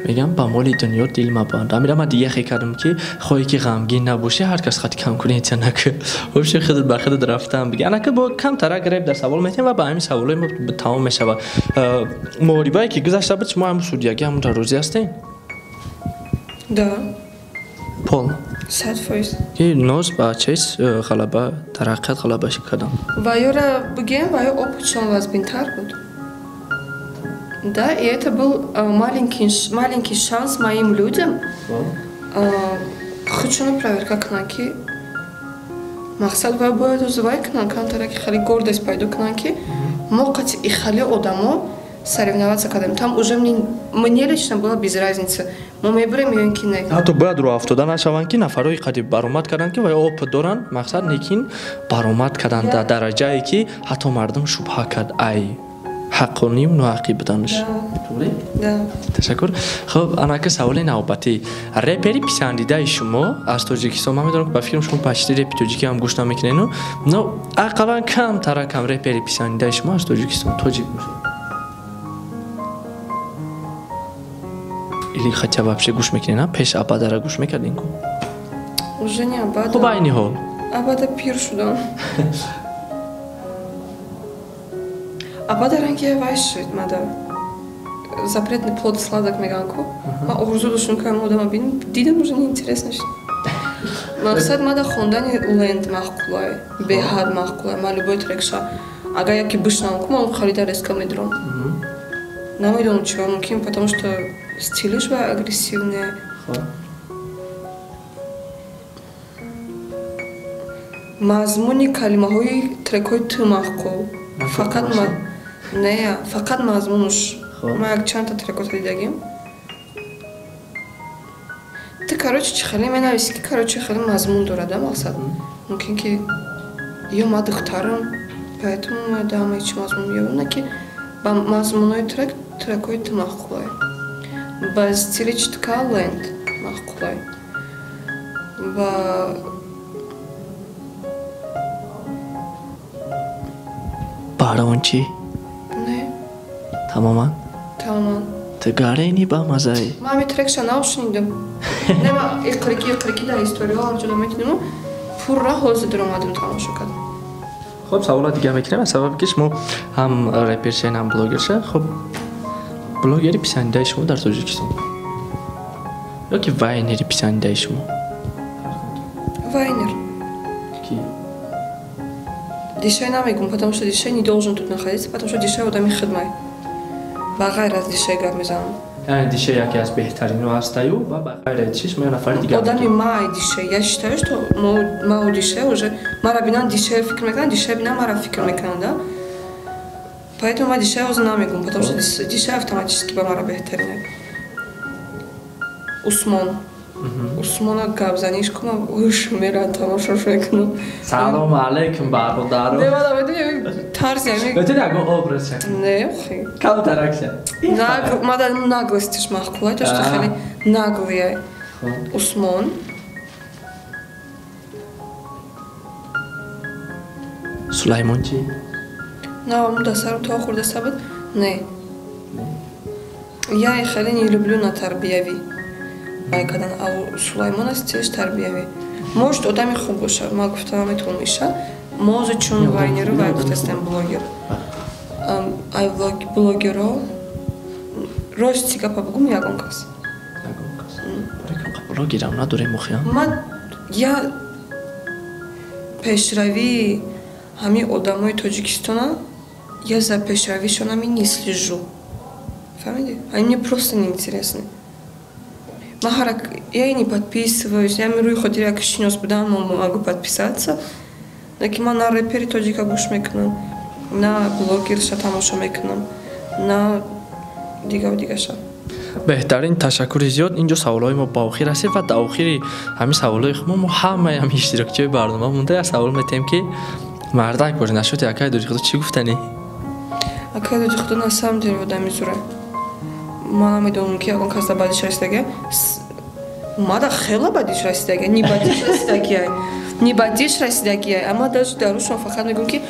мегӯям, ба моли дунё дил мабанд. Амира ман дига хе кардам, ки хоҳӣ ки ғамгин набошӣ, ҳар кас хати конкуренция накун, вообще худат ба худат рафтан биги. Анака бо камтарак реп дар савол метиҳем ва ба ҳамин саволои мо тамом мешавад. Муҳорибае ки гузашта буд, шумо ҳамун судьягӣ ҳамунро розӣ ҳастед? Да. Пол 100%. Ки ноз ба чиз ғалаба, дар ҳақиқат ғалабаш кардам. Ва ёра бигем, ва ё опытшон вазбинтар буд. Да, и это был маленький, маленький шанс моим людям худшона проверка кунанд, ки мақсад ва бояд узувай кунанд, камтара ки хеле гордость пайдо кунанд, ки мо қати и хеле одамо соревноваться кардем. Там уже мне лично было без разницы, мо мебурем ё ин ки не. Ҳатто бояд роҳафтода нашаванд, ки нафарҳои қадим баромад карданд, ки ва опыт доранд, мақсад, лекин баромад карданд дар дараҷае, ки ҳатто мардум шубҳа кард ай ҳаққонию ноҳаққӣ буданаш. Ташаккур. Хуб, анака саволи навбатӣ: репери писандидаи шумо аз Тоҷикистон. Ман медонам, ба фикрам, шумо почти репи тоҷикӣ ҳам гӯш намекунену, но ақаллан камтара кам репери писандидаи шумо аз Тоҷикистон, тоҷик бошад или хотя вообще гӯш мекунед? Пеш Абадара гӯш мекардин ку? Уже не Абада. Хуб, айни ҳол. Абада пир шудам. Абада ранги вай шуд, мада запретный плод сладок меган ку. Ман орзу доштам, ки ҳамин одама бинам, дидам, уже неинтересно шуд. Мақсад, мада хондани Ленд маъқулай, беҳад маъқулай. Ман любой трекша агар яке бишнавам ку, ман харида резко медурам. Намедонам чиро, мумкин, потому что стилиш ва агрессивный. Мазмуни калимаҳои трекҳои ту маъқул, фақат не, фақат мазмунуш. Ман як чандта трекота дидагим. Ту, короче, чи хеле менависӣ, ки, короче, хеле мазмун дорад, да, мақсад. Мумкин ки ё ма духтарам, поэтому ма да ҳамаи чи мазмун меёбам, на ки ба мазмунҳои трек, трекҳои ту маъқулай. Ба стили читка Ленд маъқулай. Ба Барон чӣ? Не. Тамоман? Тамоман. Ту гарени ба мазаи. Ман ҳами трекша нав шунидам. Не, ман иқрики иқрики дар историҳо ҳамҷода медидиму, пурра ҳозир даромадам, тамошо кардам. Хуб, савола дига мекунем, аз сабаби ки шумо ҳам репершен, ҳам блогерша. Хуб, блогери писандидаи шумо дар Тоҷикистон ё ки вайнери писандидаи шумо? Вайнер. Ки? Дишай намегум, потому что Дишай не должен тут находиться, потому что Дишай одами хидмай. Ба ғайр аз Дишай гап мезанам. Яъне Дишай яке аз беҳтаринҳо ҳастаю ва ба ғайри чиш мо нафари дигар. Одами май Дишай. Я считаю, что ма у Дишай уже мара бинан Дишай фикр мекунанд, Дишай бинан мара фикр мекунанд, да? Поэтому ма Дишай ҳозир намегум, потому что Дишай автоматически ба мара беҳтарина. Усмон. Усмона гапзаниш кунам, уш мерам, тамошош мекунам. Салому алайкум, бародаро. Не, мана медонӣ, тарзи ами. Метавонӣ ягон образша? Не, охи. Камтаракша. Мада наглостиш маъқулай, то что хеле наглый. Усмон. Сулаймон чӣ? На, да сарам то хурда сабад. Не. Я хеле не люблю на тарбиявӣ. Вай кардан, ав Сулаймон аст, теш тарбиявӣ. Может, одами хуб бошад, ман гуфта наметавонам иша. Мо чун вайнеру вай гуфтастем блогер. Ай блогеро рости гапа бугум, ягон кас. Ягон кас. Блогерам надорем охиям. Ман я пешравии ҳамин одамои Тоҷикистона, я за пешравишонами не слежу. Фаҳмиди? Они мне просто неинтересны. Ман ҳарак я и не подписываюсь, я рӯи хотири як шинос будам, могу подписаться. Лекин ман на репери тоҷика гӯш мекунам, на блогерша тамошо мекунам, на дигаву дигаша. Беҳтарин, ташаккури зиёд. Инҷо саволҳои мо ба охир расид ва дар охири ҳамин саволҳои мо ҳамаи ҳамин иштирокчиҳои барнома монда як савол метиҳем, ки мардак бошед, нашуд якай дори худо чӣ гуфтанӣ? Акай доди Худо на самом деле одами зура. Ман намедонам, ки ягон кас да бадиш расидагия. Мада хела бадиш расидагия, ни бадиш расидагия. Ни бадиш расидагия. Ама даже дарушон фақат мегӯям, ки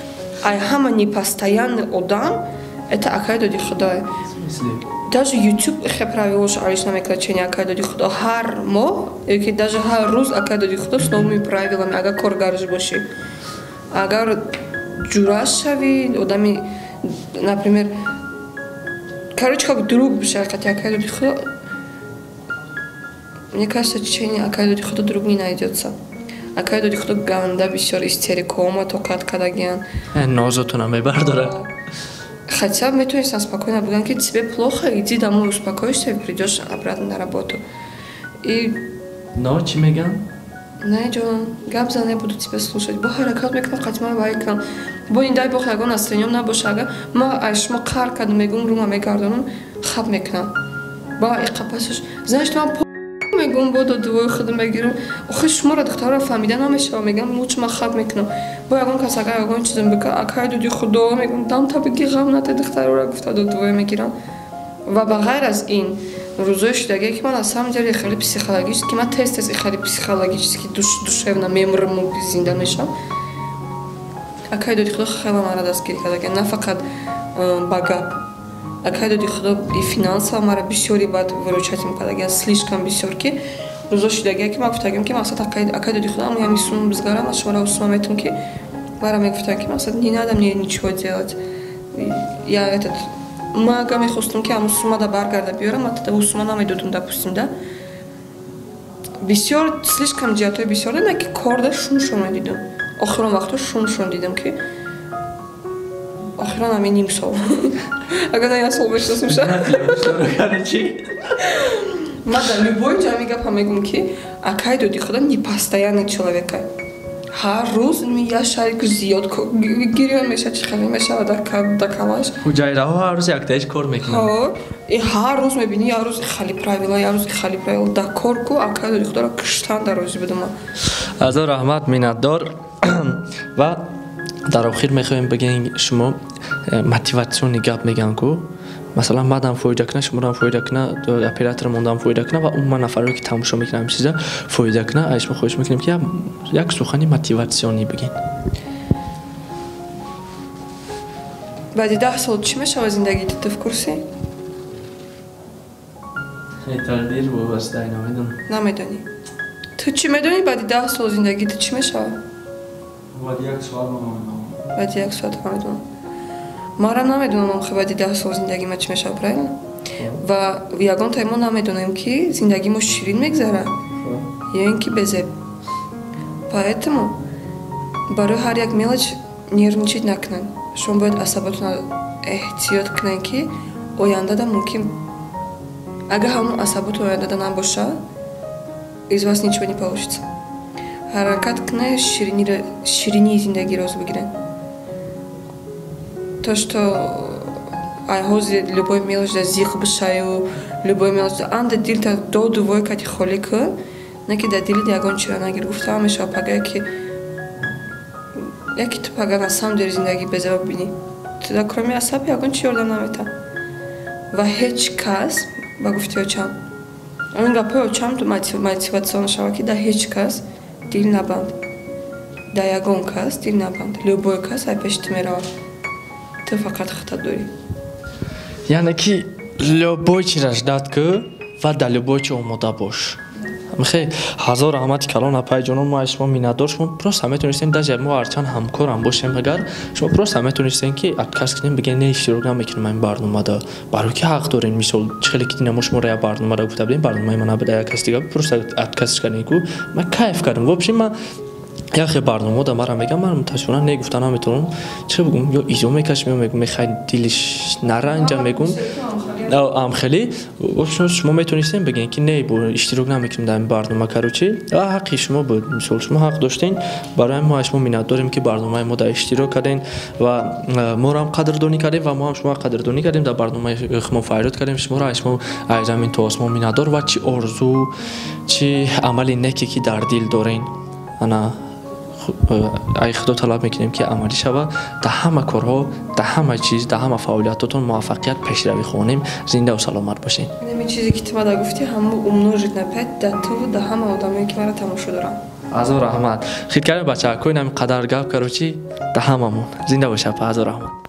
ай ҳама непостоянный одам это акай доди Худо. Даже YouTube хе правилош алиш намекунад, чени акай доди Худо. Ҳар моҳ ёки даже ҳар рӯз акай доди Худо с новыми правилами, агар коргарш бошӣ. Агар ҷураш шавӣ, одами, например, короче, как друг бишавӣ қати акай доди Худо, мне кажется, чени акай доди Худо друг не найдется. Акай доди Худо ганда бисёр истерикома тоқат кардагиян. Нозотона мебардорад. Хотя метавонистам спокойно бигӯям, ки тебе плохо, иди домой, успокоишься и придешь обратно на работу. И но чӣ мегӯянд? Не, ҷон, гап зан, я буду тебя слушать. Бо ҳаракат мекунам, қатъиман вай кунам. Бо ин дай бог ягон настроением набоша, агар ма аз шумо қаҳр кардам, мегӯм, рума мегардонам, хаб мекунам. Ба иқапасаш, знаешь, ман мегӯм, бо додувои худам мегирам. Охи шуморо духтарро фаҳмида намешава, мегӯям, лучше ман хаб мекунам. Бо ягон кас агар ягон чизам бика, акай доди Худо, мегӯм, дам та бигӣ, ғам нате, духтарро гуфта додувое мегирам. Ва ба ғайр аз ин, рӯзои шудагие, ки ман на самом деле хеле психологически, ман тез тез хеле психологически, душевно мемрму, зинда мешавам. Акай доди Худо хеле мара дастгирӣ кардагия, на фақат ба гап. Акай доди Худо и финансово мара бисёри бад выручать кардагия, слишком бисёр, ки рӯзо шудагие, ки ман гуфтагиам, ки мақсад акай доди Худо ам ями сум бизгарам, ман шуморо сума метум, ки мара мегуфтанд, ки мақсад не надо мне ничего делать. Я этот ма ага мехостам, ки ҳамун сума да баргарда биёрам, ма тада сума намедодум, допустим, да. Бисёр слишком ҷиҳатҳои бисёр да, ки корда шумшон медидам. Охирон вақтҳо шумшон дидам, ки охирон ҳамин ним сол. Агар на як сол бешиносим ша. Ма дар любой ҷо ҳамин гапа мегӯм, ки акай доди Худо непостоянный человек. Ҳар рӯз я шарик зиёд гирён мешавад, чӣ хеле мешавад дар калаш. Ҳуҷайраҳо ҳар рӯз яктаиш кор мекунанд. И ҳар рӯз мебинӣ, як рӯз хали правила, як рӯз хали правила. Дар кор ку акай доди Худоро киштан дар розӣ будам. Азор раҳмат, миннатдор. Ва дар охир мехоҳем бигӯем, шумо мотиватсионный гап мегӯянд ку, масалан, мадам фоида куна, шуморам фоида куна, оператор мондам фоида куна ва умуман нафарое, ки тамошо мекунанд ҳамин чиза, фоида куна. Аз шумо хоҳиш мекунем, ки як сухани мотиватсионӣ бигӯед. Баъди 10 сол чӣ мешавад зиндагии ту, в курсе? Тақдир вобаста, намедонам. Намедонӣ. Ту чӣ медонӣ, баъди 10 сол зиндагии ту чӣ мешавад? Баъди як соат намедонам. Баъди як соат намедонам. Марам намедонам, охи баъди 10 сол зиндагии ма чӣ мешавад, правильно? Ва ягон тай мо намедонем, ки зиндагии мо ширин мегзарад ё ин ки безеб. Поэтому барои ҳар як мелочь нервничать накунед. Шумо бояд асаботона эҳтиёт кунед, ки ояндада мумкин, агар ҳамон асаботу ояндада набошад, из вас ничего не получится. Ҳаракат кунед, ширинии зиндагиро роз бигиред. То, что ай ҳозир любой мелочь да зиқ бишаю, любой мелочь анда дилта доду вой кати холӣ кун, не ки дар дилит ягон чиро нагир. Гуфтаам мешавад, пага ки яки ту пага на самом деле зиндагӣ безаб бинӣ. Ту да кроме асаб ягон чи ёрдам наметавон. Ва ҳеҷ кас, ба гуфти очам, ин гапҳои очам мотиватсион шавад, ки да ҳеҷ кас дил набанд. Да ягон кас дил набанд. Любой кас ай пеши ту меравад. Ту фақат хата дорӣ. Яъне ки любой чиро ждать ку ва дар любой чи омода бош. Михе, ҳазор раҳмати калон, апай ҷонон, мо аз шумо миннатдор. Шумо просто метавонистем, даже мо ҳарчанд ҳамкорам бошем, агар шумо просто метавонистем, ки отказ кунем, бигем, не, иштирок намекунем ин барномада, барои ки ҳақ дорем. Мисол, чӣ хеле ки дина мо шуморо як барномада гуфта будем, барномаи ман набуда, як каси дига, просто отказ кардем ку ман кайф кардам. В общем, ман яхе барномаода мара мегам, ман мутаассифона не гуфта наметавонам. Чӣ бигӯм, ё изо мекашам, ё мегӯм, мехай дилиш наранҷа, мегӯм амхелӣ. В общем, шумо метавонистем бигӯем, ки не, иштирок намекунем дар ин барнома, короче, ва ҳаққи шумо буд. Мисол, шумо ҳақ доштем. Барои мо аз шумо миннатдорем, ки барномаи мо дар иштирок кардем ва моро ҳам қадрдонӣ кардем ва мо ҳам шуморо қадрдонӣ кардем, дар барномаи мо фарёд кардем шуморо. Аз шумо аз замин то осмон миннатдор ва чӣ орзу, чӣ амали неке, ки дар дил дорен, ана Ай Худо талаб мекунем, ки амалӣ шава. Дар ҳама корҳо, дар ҳама чиз, дар ҳама фаъолиятотон муваффақият, пешравӣ хонем. Зиндаву саломат бошед. Инами чизе, ки ту мада гуфтӣ, ҳаму умножить на пять да туву да ҳама одамое, ки мара тамошо доранд. Ҳазор раҳмат. Хит кардем, бачаҳако, инами қадар гап, короче, да ҳамамон. Зинда боша, апа, ҳазор раҳмат.